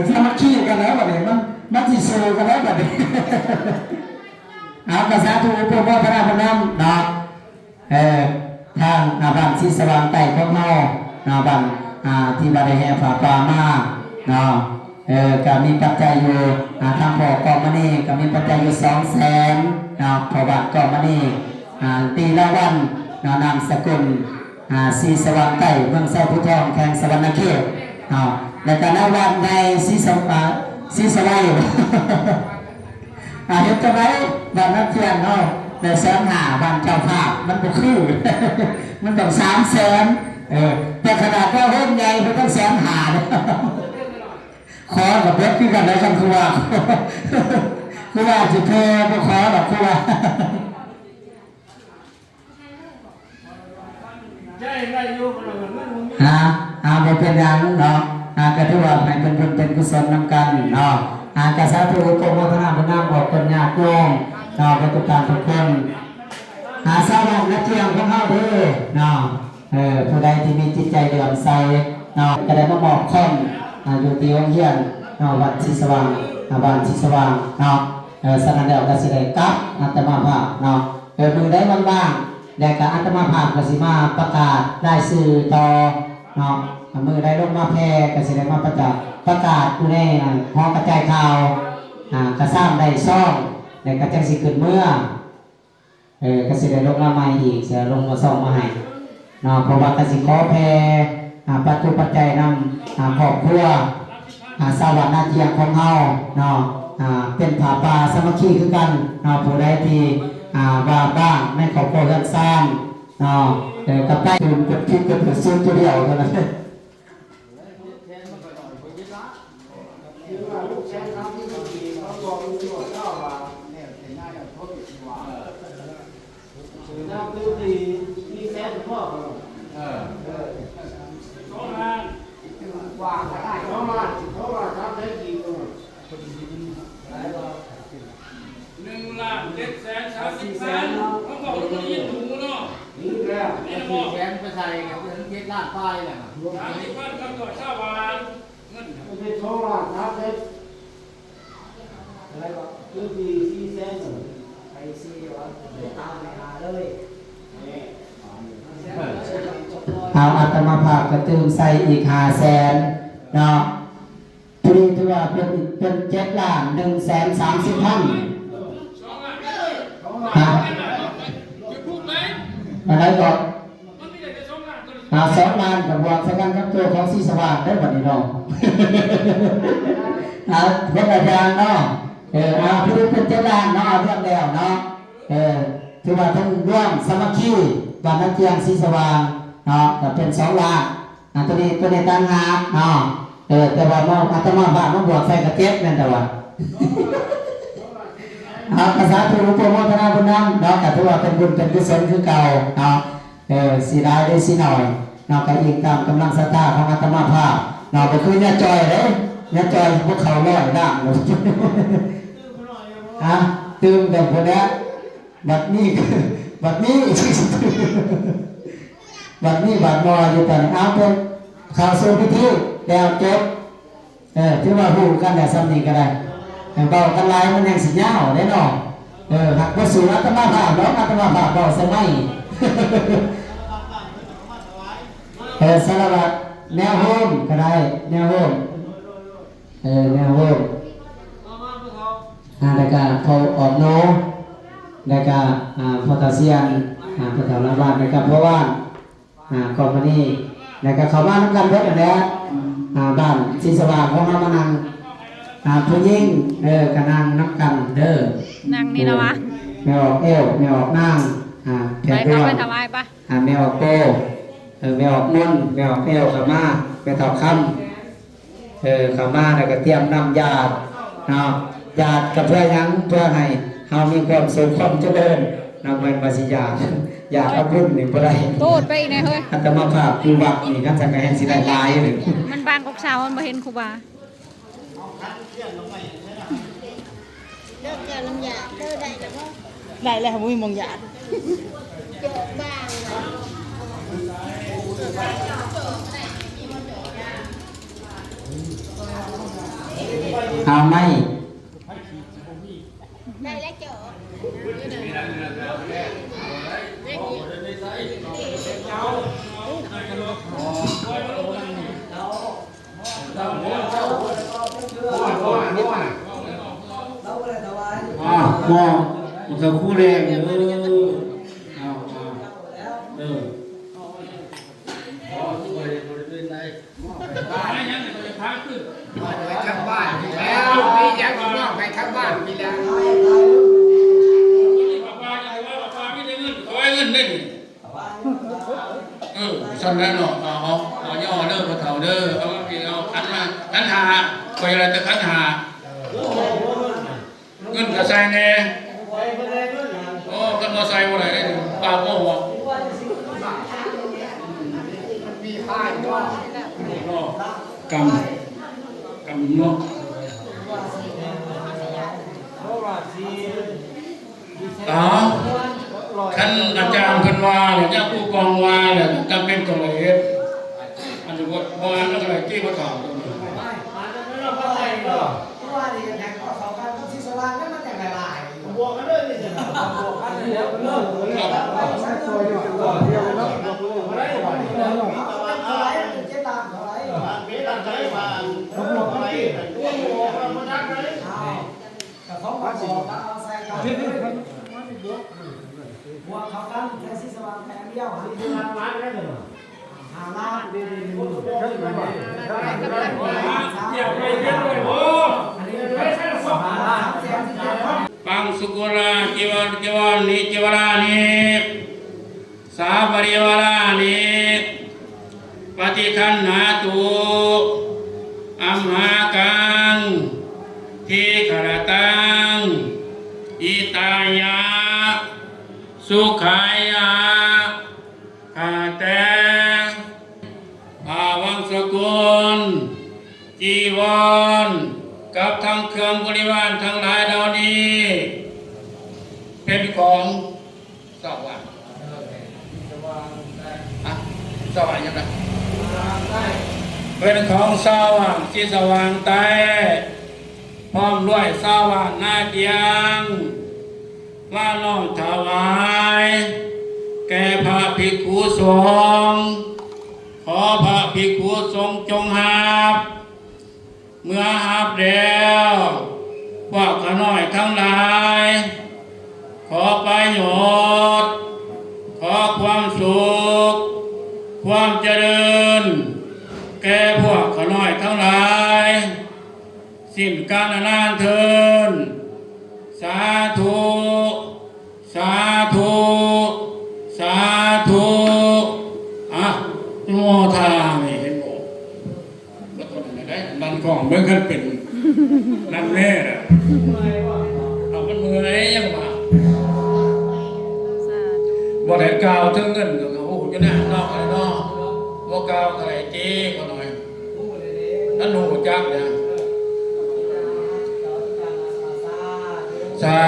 ສາມັກຄີກັນແລ້ວບາດນີ້ ມັນ ມັນຊິສູ້ກັນແລ້ວບາດນີ້ ເອົາ ກະສາທຸ ໂປໂມທະນາບຸນນຳເນາະ. ເອີ ທາງ ອາ ບ້ານສີສະຫວ່າງໃຕ້ຂອງເຮົາເນາະ ບ້ານ ອາ ທີ່ວ່າໄດ້ແຫ່ຜ້າປ່າມາເນາະ ເອີ ກະມີປັດໄຈຢູ່ ອາ ທາງພໍ່ກອງມະນີກະມີປັດໄຈຢູ່ສອງແສນເນາະ ພໍ່ບ້ານກອງມະນີ ອາ ຕີລາວັນເນາະ ນາມສະກຸນ ອາ ສີສະຫວ່າງໃຕ້ ເມືອງໄຊພູທອງ ແຂວງສະຫວັນນະເຂດເນາະ ແລະກະນາຍບ້ານໃຫຍ່ສີສະ ອາ ສີສະໄລ ອ່າ ເຮັດຈັ່ງໃດ ບ້ານນາຈຽນເຮົາໄດ້ແສນຫ້າ ບ້ານເຈົ້າພາບມັນບໍ່ຄື ມັນຕ້ອງສາມແສນ ເອີ ແຕ່ຂະໜາດວ່າໂຮມໃຫຍ່ເພິ່ນຍັງແສນຫ້າເດ້ ຂໍກໍເບິດຄືກັນໄດ໋ ຄັນຄູວ່າ ຄູວ່າຊິແຜ່ບໍ່ຂໍດອກ ຄູວ່າ. ອາ ອາ ບໍ່ເປັນຫຍັງເນາະ ອາ ກະຖືວ່າໃຫ້ເປັນບຸນເປັນກຸສົນນຳກັນເນາະ ອາ ກະສາທຸ ໂອໂປໂມທະນາບຸນນຳອອກຕົນຍາດໂຍມເນາະ ເບິດທຸກທ່ານທຸກຄົນ ອາ ຊາວບ້ານນາຈຽງຂອງເຮົາເດີເນາະ ເອີ ຜູ້ໃດທີ່ມີຈິດໃຈເຫຼື້ອມໃສເນາະ ກະໄດ້ມາມອບຄອນ ອາ ຢູ່ທີ່ໂຮງຮຽນເນາະ ວັດສີສະຫວ່າງ ອາ ບ້ານສີສະຫວ່າງເນາະ ເອີ ສະນັ້ນແລ້ວກະຊິໄດ້ກັບອາດຕະມາພາບເນາະ ເອີ ມື້ໃດວ່າງໆ ແລ້ວກະອາດຕະມາພາບກະຊິມາປະກາດລາຍຊື່ຕໍ່ເນາະ ມື້ໃດລົງມາແຜ່ກະຊິໄດ້ມາປະກາດ ປະກາດຢູ່ໃນ ອາ ຫໍກະຈາຍຂ່າວ ອາ ກະຊ້ຳໄດ້ຊອງ ແລ້ວກະຈັ່ງຊິຂຶ້ນເມືອ ເອີ ກະຊິໄດ້ລົງມາໃໝ່ອີກ ຊິລົງມາຊອງມາໃຫ້ເນາະ ເພາະວ່າກະຊິຂໍແຜ່ ອາ ປັດຈຸປັດໄຈນຳ ອາ ຄອບຄົວ ອາ ຊາວບ້ານນາຈຽງຂອງເຮົາເນາະ ອາ ເປັນຜ້າປ່າສາມັກຄີຄືກັນເນາະ ຜູ້ໃດທີ່ ອາ ວ່າບ້ານໃນຄອບຄົວເຮືອນຊານເນາະ ເອີ ກະໄປເປັນຄລິບເປັນສູນຕົວດຽວເທົ່ານັ້ນ. ໜຶ່ງລ້ານເຈັດແສນສາມສິບພັນ ເຮົາບອກວ່າບໍ່ໄດ້ຍິນຫູເນາະ ນີ້ແຫຼະ ນີ້ນະ ສີ່ແສນໄປໃສ່ກະເຖິງເຈັດລ້ານປາຍແລ້ວ ສາມສິບພັນ ຄຳຕອບຊາວບ້ານ ເງິນ ເປັນສອງລ້ານສາມແສນ ອາ ອາດຕະມາພາບກະຕື່ມໃສ່ອີກຫ້າແສນເນາະ ຜູ້ນີ້ຖືວ່າເປັນ ເປັນເຈັດລ້ານໜຶ່ງແສນສາມສິບພັນ ຮະ ອັນໃດກໍ ອາ ສອງລ້ານກະບວກໃສ່ກັນກັບໂຕຂອງສີສະຫວ່າງເດີບັດນີ້ເນາະ ອາ ຄົນລະຢ່າງເນາະ ເອີ ອາ ຜູ້ນີ້ເປັນເຈັດລ້ານເນາະ ເອົາຮວມແລ້ວເນາະ ເອີ ຖືວ່າທັງລວມສາມັກຄີ ບ້ານນາຈຽງ ສີສະຫວ່າງເນາະ ກະເປັນສອງລ້ານ ອາ ໂຕນີ້ ໂຕນີ້ຕ່າງຫາກເນາະ ເອີ ແຕ່ວ່າມາ ອາດຕະມາພາບມາບວກໃສ່ກະເຈັດແມ່ນແຕ່ວ່າ ເອົາ ກະສາທຸ ໂປໂມທະນາບຸນນຳເນາະ ກະຖືວ່າເປັນບຸນເປັນກຸສົນຄືເກົ່າເນາະ ເອີ ຊິຫຼາຍຫຼືຊິໜ້ອຍເນາະ ກະອີງຕາມກຳລັງສັດທາຂອງອາດຕະມາພາບເນາະ ບໍ່ຄືຍາຈ່ອຍເດ້ ຍາຈ່ອຍບໍ່ເຂົ້າຮ້ອຍລ້ານ ອາ ຕື່ມກັນພຸ້ນແຫຼະ ບັດນີ້ ບັດນີ້ ບັດນີ້ບັດມໍຢູ່ຕອນນີ້ ເອົາ ເພິ່ນເຂົ້າສູ່ພິທີແລ້ວຈົບ ເອີ ຖືວ່າຮູ້ກັນແລ້ວຊ່ຳນີ້ກະໄດ້ ເວົ້າກັນຫຼາຍມັນຍັງຊິຍາວເດ້ເນາະ ເອີ ຫາກບໍ່ສູ້ອາດຕະມາພາບດອກ ອາດຕະມາພາບເວົ້າໃສ່ໄມ ເອີ ສາລະວັດ ແນວໂຮມກະໄດ້ ແນວໂຮມ. ເອີ ແນວໂຮມ ອ່າ ແລ້ວກະພໍ່ອອກໂນ ແລ້ວກະ ອ່າ ພໍ່ຕາຊຽນ ອ່າ ພໍ່ເຖົ້າຫຼັງບ້ານ ແລ້ວກະພໍ່ບ້ານ ອ່າ ຄອມພານີ ແລ້ວກະເຂົ້າມານຳກັນເບິດຫັ້ນແຫຼະ ອ່າ ບ້ານສີສະຫວ່າງຂອງເຮົາມານັ່ງ ອ່າ ຜູ້ຍິງ ເອີ ກະນັ່ງນຳກັນເດີ ນັ່ງນີ້ລະວະ ແມ່ອອກແອວ ແມ່ອອກນາງ ອ່າ ແພດດວງ ອ່າ ແມ່ອອກໂປ ເອີ ແມ່ອອກມົນ ແມ່ອອກແອວ ເຂົ້າມາ ແມ່ເຖົ້າຄຳ ເອີ ເຂົ້າມາແລ້ວກໍຕຽມນຳຢາດເນາະ ຢາດກໍເພື່ອຫຍັງ? ເພື່ອໃຫ້ເຮົາມີຄວາມສຸກຄວາມຈະເລີນເນາະ ແມ່ນວ່າຊິຢາດ ຢາດເອົາບຸນນີ້ບໍ່ໄດ້ ໂຕດໄປອີກແນ່ເຮີ້ຍ ອາດຕະມາພາບຢູ່ວັດນີ້ ຄັນຊັ້ນກໍແຮ່ງຊິໄດ້ຫຼາຍເລີຍ ມັນບາງກອກເສົາ ມັນບໍ່ເຫັນຄູບາ. ເລີກແກ້ວນ້ຳຢາເດີ ໄດ້ແລ້ວບໍ່? ໄດ້ແລ້ວ ບໍ່ມີໝ່ອງຢາດ ເອົາໄມ້ ໄດ້ແລ້ວເຈົ້າ. ອ້າວ ໝໍ້ ໝໍ້ເຖົ້າຄູແດງເດີ ອ້າວ ເອີ ໄປທາງບ້ານນີ້ແລ້ວ ມີຫຍັງກໍມອບໄປທາງບ້ານນີ້ແລ້ວ ເອີ ຊັ້ນແຫຼະເນາະ ເອົາ ເອົາ ເອົາຍໍເດີພໍ່ເຖົ້າເດີ ເອົາ ເອົາຂັນມາ ຂັນຫ້າ ຂ້ອຍຢາກໄດ້ແຕ່ຂັນຫ້າ ເງິນກໍໃສ່ແດ່ ໂອ້ ຄັນບໍ່ໃສ່ບໍ່ໄດ້ເດ້ ປາກບໍ່ຫອກ ກຳ ກຳເນາະ. ເອົາ ຄັນອາຈານເພິ່ນວ່າແລ້ວ ຍາຄູກອງວ່າແລ້ວ ຈຳເປັນຕ້ອງໄດ້ເຮັດ ອັນນີ້ບໍ່ ບໍ່ອ່ານແລ້ວກໍໄດ້ຕິ ບໍ່ຖາມຕົວນີ້ ກະຂອງປະກອບກະເອົາໃສ່ກັນ ບວກເຂົ້າກັນ ໃສ່ສີສະຫວ່າງໄປອັນດຽວ ສີສະຫວ່າງມາແລ້ວ ຫ້າລ້ານ ອັນນີ້ຫ້າລ້ານ ສາມແສນສິບເຈັດພັນ ປັງສຸກຸລາ ຈີວະ ຈີວະນິ ຈີວະລານິ ສາປະລິວາລານິ ປະຕິຄັນຫາຕຸ ອັມຫາກັງ ທີຄະລະຕັງ ຫິຕາຍະ ສຸຂາຍະ ຂ້າແຕ່ຜ້າວັງສະກຸນ ຈີວອນ ກັບທັງເຄື່ອງບໍລິວານທັງຫຼາຍເຫຼົ່ານີ້ ເປັນຂອງ ຊາວບ້ານ ຮະ ຊາວບ້ານຫຍັງນະ? ເປັນຂອງຊາວບ້ານສີສະຫວ່າງໃຕ້ ພ້ອມດ້ວຍຊາວບ້ານນາກຽງ ມານ້ອມຖວາຍແກ່ພະພິກຂຸສົງ. ຂໍພະພິກຂຸສົງຈົ່ງຮັບ. ເມື່ອຮັບແລ້ວ ພວກຂ້ານ້ອຍທັງຫຼາຍ ຂໍປະໂຫຍດ ຂໍຄວາມສຸກ ຄວາມຈະເລີນ ແກ່ພວກຂ້ານ້ອຍທັງຫຼາຍ ສິ້ນການອະນານເທີນ ສາທຸ. ສາທຸ ສາທຸ ອະນຸໂມທາມິ ເຫັນບໍ່? ບໍ່ຕ້ອງໄດ້ ນັ່ງກ້ອງເບິ່ງຄັນເປັນ ນັ່ງແນ່ລະ ເອົາ ມັນເມື່ອຍຫຍັງວະ? ສາທຸ ບໍ່ໄດ້ກ່າວເຖິງເງິນກໍຮູ້ຢູ່ໃນນອກເນາະ ບໍ່ກ່າວກໍໄດ້ຕິ ຂ້ານ້ອຍ. ທ່ານຮູ້ຈັກຫຍັງ? ສາ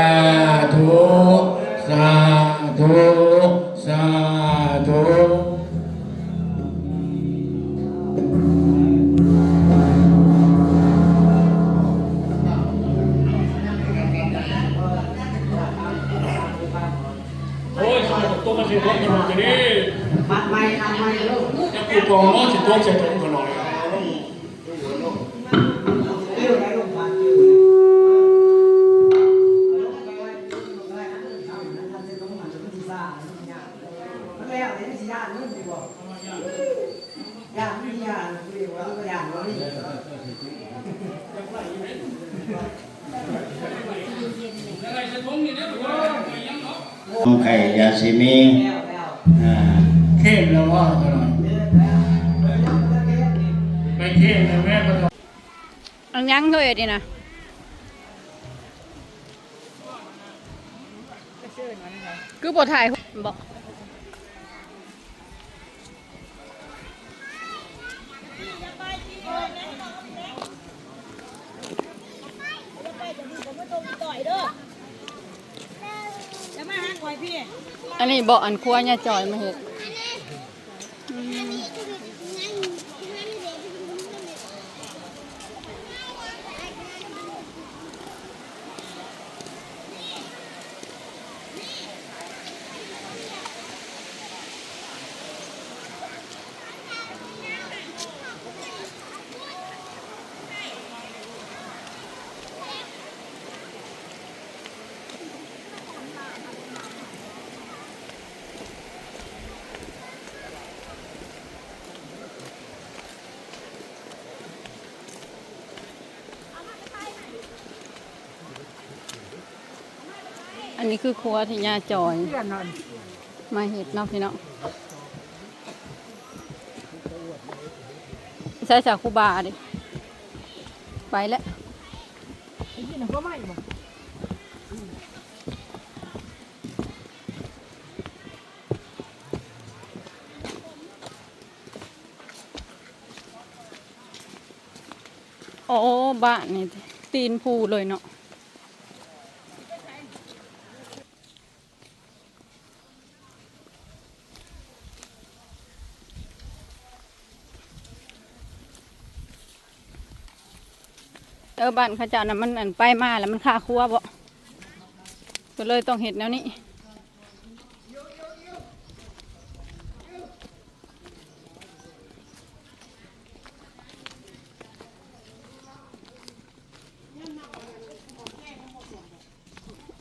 ທຸ ສາທຸ ສາທຸ. ໂອ້ຍ ສົກປະປົກ ມັນຊິຕົກຂະໜົມຈະດີ ມັດໃໝ່ ມັດໃໝ່ລູກ ຢ່າປູກອງເນາະ ຊິຕົກໃສ່ຖົງຂະໜອຍ. ເອີ ຂອງໄຂ່ຢາຊິມີ ອ່າ ເຄບແລ້ວບໍ່? ໄປເຄບແລ້ວແມ່. ອັນຫຍັງເຮີ້ຍນີ້ນະ? ຄືບໍ່ຖ່າຍຮູບບໍ? ອັນນີ້ບໍ ອັນຄົວຍາຈອຍມາເຮັດ? ອືມ. ອັນນີ້ຄືຄົວທີ່ຍ່າຈອຍມາເຮັດເນາະພີ່ນ້ອງ. ໃສສາຄູບາເດ້? ໄປແລ້ວ. ໂອ້ ບ້ານນີ້ຕີນພູເລີຍເນາະ. ເອີ ບ້ານເຂົາເຈົ້ານະ ມັນ ອັນ ໄປມາແລ້ວມັນຄາຄົວບໍ ກໍເລີຍຕ້ອງເຮັດແນວນີ້.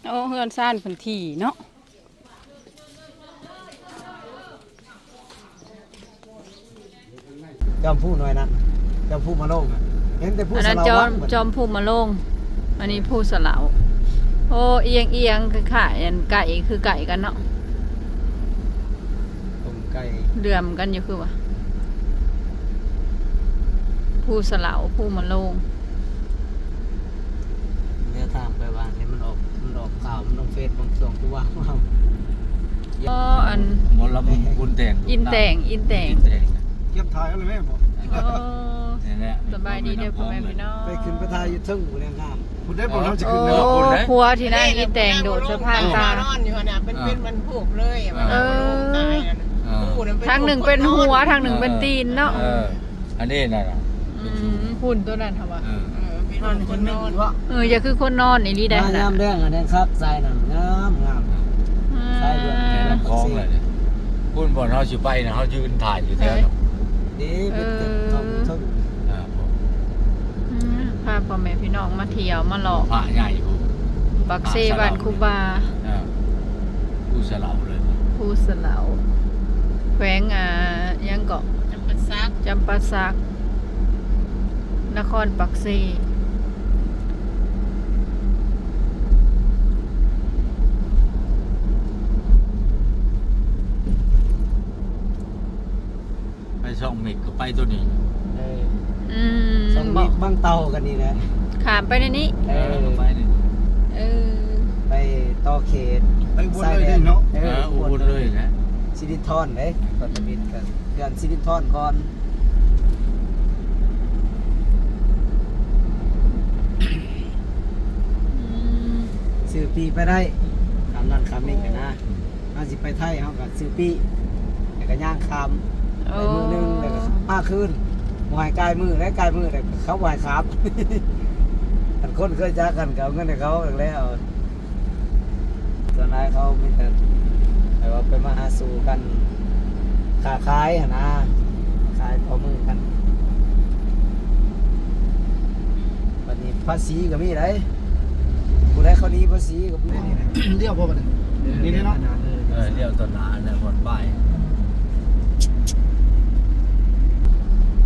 ໂອ້ ເຮືອນຊານເພິ່ນຖີ່ເນາະ. ຈອມພູໜ່ວຍນັ້ນ ຈອມພູມະໂລງ ເຫັນແຕ່ພູ ອັນນັ້ນ ສະເຫຼົາ ຈອມ ວັງ ຈອມພູມະໂລງ. ອັນນີ້ພູສະເຫຼົາ. ໂອ້ ອຽງໆ ຄ້າຍໆ ອັນ ໄກ່ ຄືໄກ່ກັນເນາະ ຕົ້ມໄກ່ ເຫຼື່ອມກັນຢູ່ຄືວ່າ ພູສະເຫຼົາ ພູມະໂລງ. ແນວທາງໄປບ້ານນີ້ມັນອອກ ມັນອອກຂ່າວ ມັນລົງເຟສບາງຊ່ວງ ຄືວ່າ ອໍ ອັນ ໝໍລຳບຸນແຕ່ງ ອິນແຕ່ງ ອິນແຕ່ງ ອິນແຕ່ງ ກຽມຖ່າຍເອົາແລ້ວແມ່ນບໍ່? ອໍ ນີ້ແຫຼະ ສະບາຍດີເດີພໍ່ແມ່ພີ່ນ້ອງ ໄປຂຶ້ນໄປຖ່າຍຢູ່ເທິງພຸ້ນແຫຼະງາມ ພຸ້ນໄດ້ບໍ່ ເຮົາຈະຂຶ້ນ ໂອ້ ແລ້ວພຸ້ນເດ້ ຄົວທີ່ນາງອິນແຕ່ງໂດດສະພານຕາ ນອນຢູ່ຫັ້ນນະ ເປັນ ເອີ ເປັນມັນພວກເລີຍ ເອີ ຕາຍຫັ້ນນະ ເອີ ທາງໜຶ່ງເປັນຫົວ ທາງໜຶ່ງເປັນຕີນເນາະ ເອີ ອັນນີ້ນະ ອືມ ພຸ້ນໂຕນັ້ນຫາວ່າ ເອີ ເອີ ເປັນຄົນນອນ ເອີ ຢ່າຄືຄົນນອນອີ່ຫຼີໃດ ມາຍາມແລງອັນນັ້ນຄັກ ຊາຍນັ້ນງາມໆ ອືມ ຊາຍເບື້ອງ ແມ່ນ້ຳຂອງເລີຍ ພຸ້ນບ່ອນເຮົາຊິໄປນະ ເຮົາຢືນຖ່າຍຢູ່ແຖວ ເອີ ເອີ ເປັນເທິງ ເທິງ ອ່າ ອືມ ພາພໍ່ແມ່ພີ່ນ້ອງມາທ່ຽວມາເລາະ ພະໃຫຍ່ພຸ້ນ ປາກເຊ ພະສະເຫຼົາ ບ້ານຄູບາ ອ່າ ພູສະເຫຼົາເລີຍ ພູສະເຫຼົາ ແຂວງ ອ່າ ຫຍັງເກາະ ຈຳປາສັກ ຈຳປາສັກ ນະຄອນປາກເຊ. ໄປຊ່ອງເມັກກໍໄປໂຕນີ້ ເອີ ອືມ ຊ່ອງເມັກ ບໍ່ ບາງເຕົ່າກັນນີ້ແຫຼະ ຂ້າມໄປໃນນີ້ ເອີ ເອີ ໄປນີ້ ເອີ ໄປຕໍ່ເຂດ ໄປອຸບົນເລີຍເນາະ ຊາຍແດນ ເອີ ອຸບົນເລີຍນະ ສິລິນທອນເດ້ ກ່ອນຈະບິນກັນ ເຂື່ອນສິລິນທອນກ່ອນ ອືມ ຊື້ປີ້ໄປໄດ້ ຂ້າມນັ້ນຂ້າມນີ້ນະ. ເຮົາຊິໄປໄທ ເຮົາກໍຊື້ປີ້ ແລ້ວກໍຍ່າງຂ້າມ ໂອ້ ໄປມື້ໜຶ່ງ ແລ້ວກໍພາຄືນ ບໍ່ໃຫ້ກາຍມື້ ແລະກາຍມື້ແລ້ວເຂົາບໍ່ໃຫ້ຂ້າມ ຄັນຄົນເຄີຍຈັກກັນກໍເອົາເງິນໃຫ້ເຂົາແລ້ວ ສ່ວນຫຼາຍເຂົາມີແຕ່ແບບວ່າໄປມາຫາສູ່ກັນ ຄ້າຂາຍຫັ້ນນະ ຂາຍຕໍ່ມືກັນ ບັດນີ້ພາສີກໍມີໄດ໋ ຜູ້ໃດເຂົາໜີພາສີກໍມີ ນີ້ແຫຼະ ລ້ຽວບໍ່ບັດນີ້ ນີ້ເນາະ ເອີ ລ້ຽວຕົ້ນໜ້າແລ້ວບ່ອນປາຍ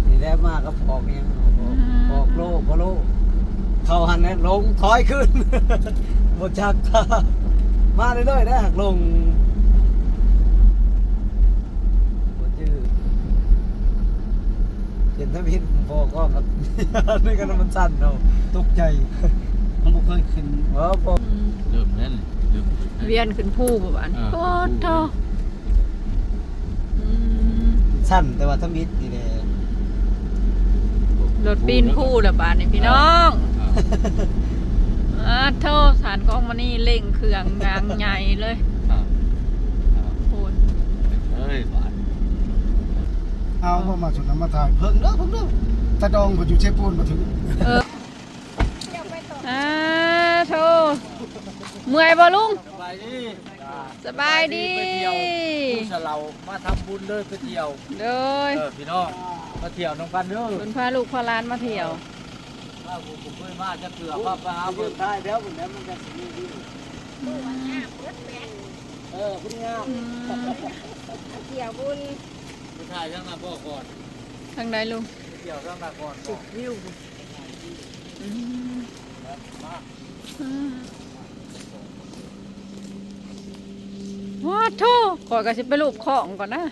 ນີ້ແຫຼະ ມາກັບພວກຫຍັງ ອືມ ພວກໂລ ບໍ່ໂລ ເຂົ້າຫັ້ນແຫຼະ ລົງຖອຍຄືນ ບໍ່ຈັກ ມາເລື້ອຍໆ ໄດ້ຫັກລົງ ບໍ່ຈື່ ເຫັນທຳອິດບໍ່ກ້ອງກັບ ໃນກັນມັນສັ່ນເນາະ ຕົກໃຈ ມັນບໍ່ເຄີຍຂຶ້ນ ເອີ ບໍ່ ອືມ ເລີ່ມແລ້ວນີ້ ເລີ່ມ ວຽນຂຶ້ນພູບໍ່ບາດນີ້ ອ່າ ໂອ້ໂທ ອືມ ສັ້ນແຕ່ວ່າທຳອິດນີ້ແຫຼະ ລົດປີນພູແລ້ວບາດນີ້ພີ່ນ້ອງ ອ່າ ໂທ ສານຂອງມະນີເລັ່ງເຄື່ອງຢ່າງໃຫຍ່ເລີຍ ອ່າ ໂອ້ຍ ເອີຍ ບາດ ເອົາບໍ່ມາສຸດນຳມາຖ່າຍເພິ່ງເດີ ເພິ່ງເດີ ຕາດອງເພິ່ນຢູ່ເຊໂປນມາເຖິງ ເອີ ອ່າ ໂທ ເມື່ອຍບໍ່ລຸງ? ສະບາຍດີ ສະບາຍດີ ໄປທ່ຽວພູສະເຫຼົາ ມາທຳບຸນເລີຍ ໄປທ່ຽວ ໂດຍ ເອີ ພີ່ນ້ອງ ມາທ່ຽວນຳກັນເດີ ເພິ່ນພາລູກພາຫຼານມາທ່ຽວ ເອີ ເຮົາບໍ່ເຄີຍມາຈັກເທື່ອ ພາໄປຫາເບິ່ງ ຖ່າຍແຖວພຸ້ນແຫຼະ ມັນກໍຊິມີວິວ ອືມ ເອີ ພຸ້ນງາມ ອືມ ທ່ຽວບຸນ ໄປຖ່າຍທາງນັ້ນບໍ່ກ່ອນ ທາງໃດລຸງ? ໄປທ່ຽວທາງນັ້ນກ່ອນບໍ່? ວິວ ອືມ ມາ ອືມ ວ້າໂທ້ ຂ້ອຍກໍຊິໄປລູບຄ້ອງກ່ອນນະ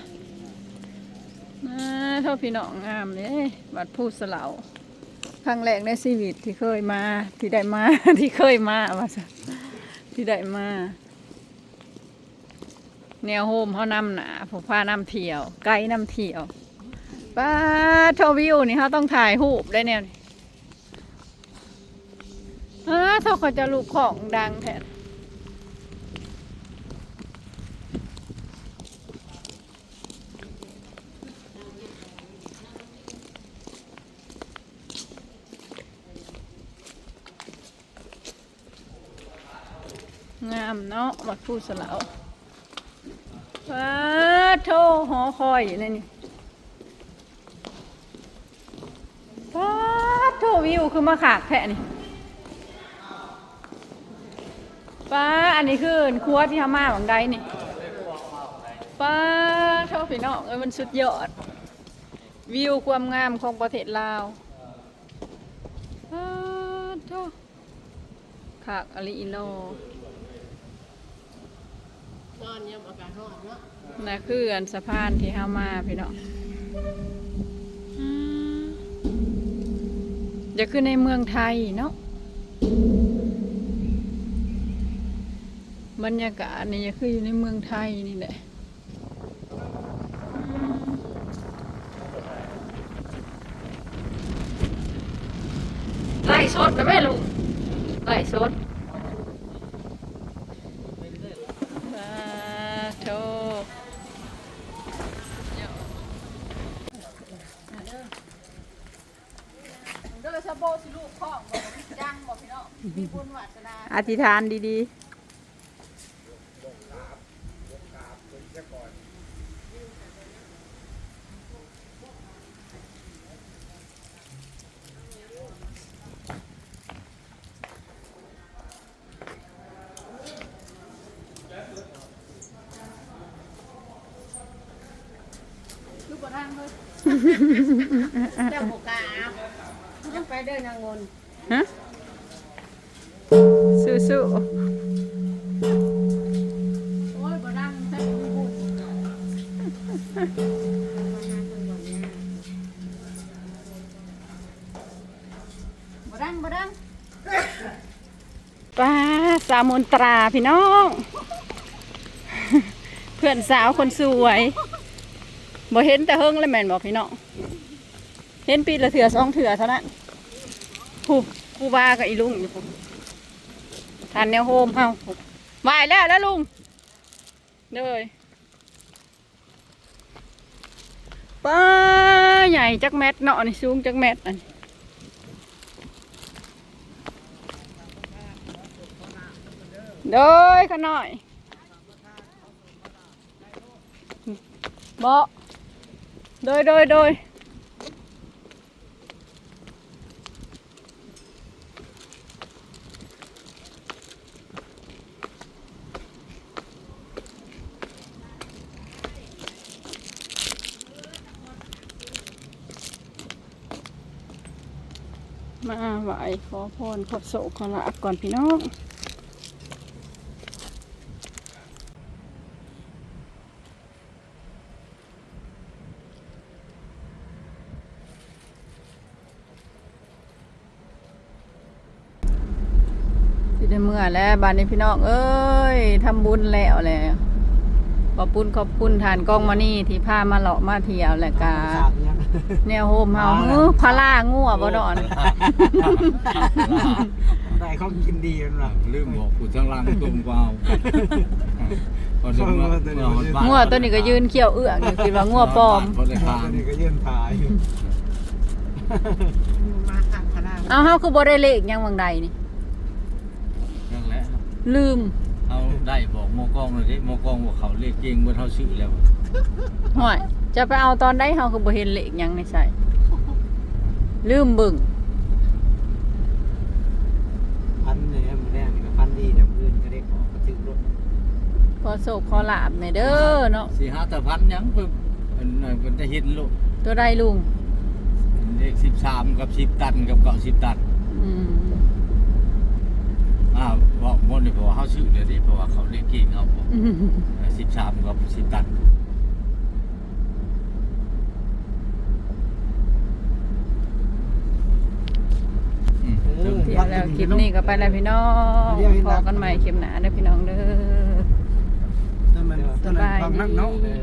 ອ່າ ໂທ້ ພີ່ນ້ອງ ງາມເດ້ ວັດພູສະເຫຼົາ ຄັ້ງແລກໃນຊີວິດທີ່ເຄີຍມາ ທີ່ໄດ້ມາ ທີ່ເຄີຍມາວ່າຊັ້ນ ທີ່ໄດ້ມາ. ແນວໂຮມເຮົານຳໜ້າ ຜູ້ພານຳທ່ຽວ ໄກນຳທ່ຽວ ປາໂທ ວິວນີ້ເຮົາຕ້ອງຖ່າຍຮູບໄດ້ແນວນີ້ ປາໂທ ເຂົາເຈົ້າລູບຄ້ອງດັງແທ້ ງາມເນາະ ວັດພູສະເຫຼົາ ປາໂທ ຫໍຄອຍຢູ່ໃນນີ້ ປາໂທ ວິວຄືມາຄັກແທ້ນີ້ ປາ ອັນນີ້ຄືຂົວທີ່ເຮົາມາຫວ່າງໃດນີ້ ປາໂທ ພີ່ນ້ອງເອີຍ ມັນສຸດຍອດ ວິວຄວາມງາມຂອງປະເທດລາວ ປາໂທ ຄັກອີ່ຫຼີເນາະ ນອນຍາມອາກາດຮ້ອນເນາະ ນັ້ນຄືອັນສະພານທີ່ເຮົາມາພີ່ນ້ອງ ອືມ ຢ່າຄືໃນເມືອງໄທເນາະ ບັນຍາກາດນີ້ຢ່າຄືຢູ່ໃນເມືອງໄທນີ້ແຫຼະ. ໄລສົດນະແມ່ລູກ ໄລສົດ ສາທຸ ເດີ ສາໂບຊິລູກຂອງບໍ່ ຈັງບໍ່ພີ່ນ້ອງ ມີບຸນວາສະໜາ ອະທິຖານດີໆ. ຄືບໍ່ທັນເລີຍ ເຈົ້າບໍ່ກ້າ ຍັງໄປເດີນາງມົນ ຮະ ສູ້ໆ ໂອ້ຍ ບໍ່ດັງ ບໍ່ດັງ ບໍ່ດັງ. ປ້າ ສາວມົນຕາພີ່ນ້ອງ ເພື່ອນສາວຄົນສວຍ ບໍ່ເຫັນແຕ່ເຫິງແລ້ວແມ່ນບໍ່ພີ່ນ້ອງ? ເຫັນປີລະເທື່ອສອງເທື່ອເທົ່ານັ້ນ ຜູ້ ຄູບາກັບອີລຸງຢູ່ ທ່ານແນວໂຮມເຮົາ ໄຫວ້ແລ້ວ ແລ້ວລຸງ ເດີຍ ປ້າ ໃຫຍ່ຈັກແມັດເນາະ ອັນນີ້ສູງຈັກແມັດ ອັນນີ້ ໂດຍ ຂ້ານ້ອຍ ເບາະ ໂດຍ ໂດຍ ໂດຍ. ມາໄຫວ້ຂໍພອນ ຂໍໂຊກຂໍລາບກ່ອນພີ່ນ້ອງ. ໄດ້ເມືອແລ້ວບາດນີ້ພີ່ນ້ອງເອີຍ ທຳບຸນແລ້ວແຫຼະ. ຂອບຄຸນ ຂອບຄຸນທ່ານກອງມະນີທີ່ພາມາເລາະມາທ່ຽວ ແລະກະ ສາດຫຍັງ ແນວໂຮມເຮົາ ອ່າ ເອີ ພາລາງົວບໍ່ເນາະ ໄດ້ຂອງກິນດີແມ່ນບໍ່? ລືມບອກຜູ້ທາງຫຼັງຕົງກວ່າເຮົາ ພໍໄດ້ເມືອ ເມືອຮອດບ້ານ ງົວໂຕນີ້ກໍຢືນຂຽວເອື້ອງຢູ່ ຄິດວ່າງົວປອມ ພໍໄດ້ທານ ໂຕນີ້ກໍຢືນຖ່າຍຢູ່. ມາທາງພາລາ ເອົາ ເຮົາຄືບໍ່ໄດ້ເລກຫຍັງຫວ່າງໃດນີ້? ຈັ່ງແຫຼະ ລືມ ເຮົາໄດ້ບອກໝໍກອງແລ້ວເດ້ ໝໍກອງວ່າເຂົາເລກເກັ່ງເບິດ ເຮົາຊື້ແລ້ວ. ຫ້ວຍ ຈະໄປເອົາຕອນໃດ ເຮົາຄືບໍ່ເຫັນເລກຫຍັງໃນໃສ ລືມເບິ່ງ. ຝັນແດ່ ມື້ແລງນີ້ກໍຝັນດີແດ່ ມື້ອື່ນກໍເລກອອກກໍຖືກລົດ ຂໍໂຊກຂໍລາບແດ່ເດີເນາະ. ຊິຫາແຕ່ຝັນຫຍັງ ເພິ່ນ ອັນນັ້ນເພິ່ນຈະເຫັນໂລດ. ຕົວໃດລຸງ? ເລກສິບສາມກັບສິບຕັນກັບເກົ້າສິບຕັນ. ອືມ ອ່າ ເວົ້າໝົດນີ້ ເພາະວ່າເຮົາຊື້ແລ້ວເດ້ ເພາະວ່າເຂົາເລກເກັ່ງເຮົາ ອືມ ເອີ ສິບສາມກັບສິບຕັນ. ອືມ ເອີ ແລ້ວຄລິບນີ້ກໍໄປແລ້ວພີ່ນ້ອງ ພໍ້ກັນໃໝ່ຄລິບໜ້າເດີພີ່ນ້ອງເດີ. ນັ້ນມັນ ສະບາຍດີ ເອີ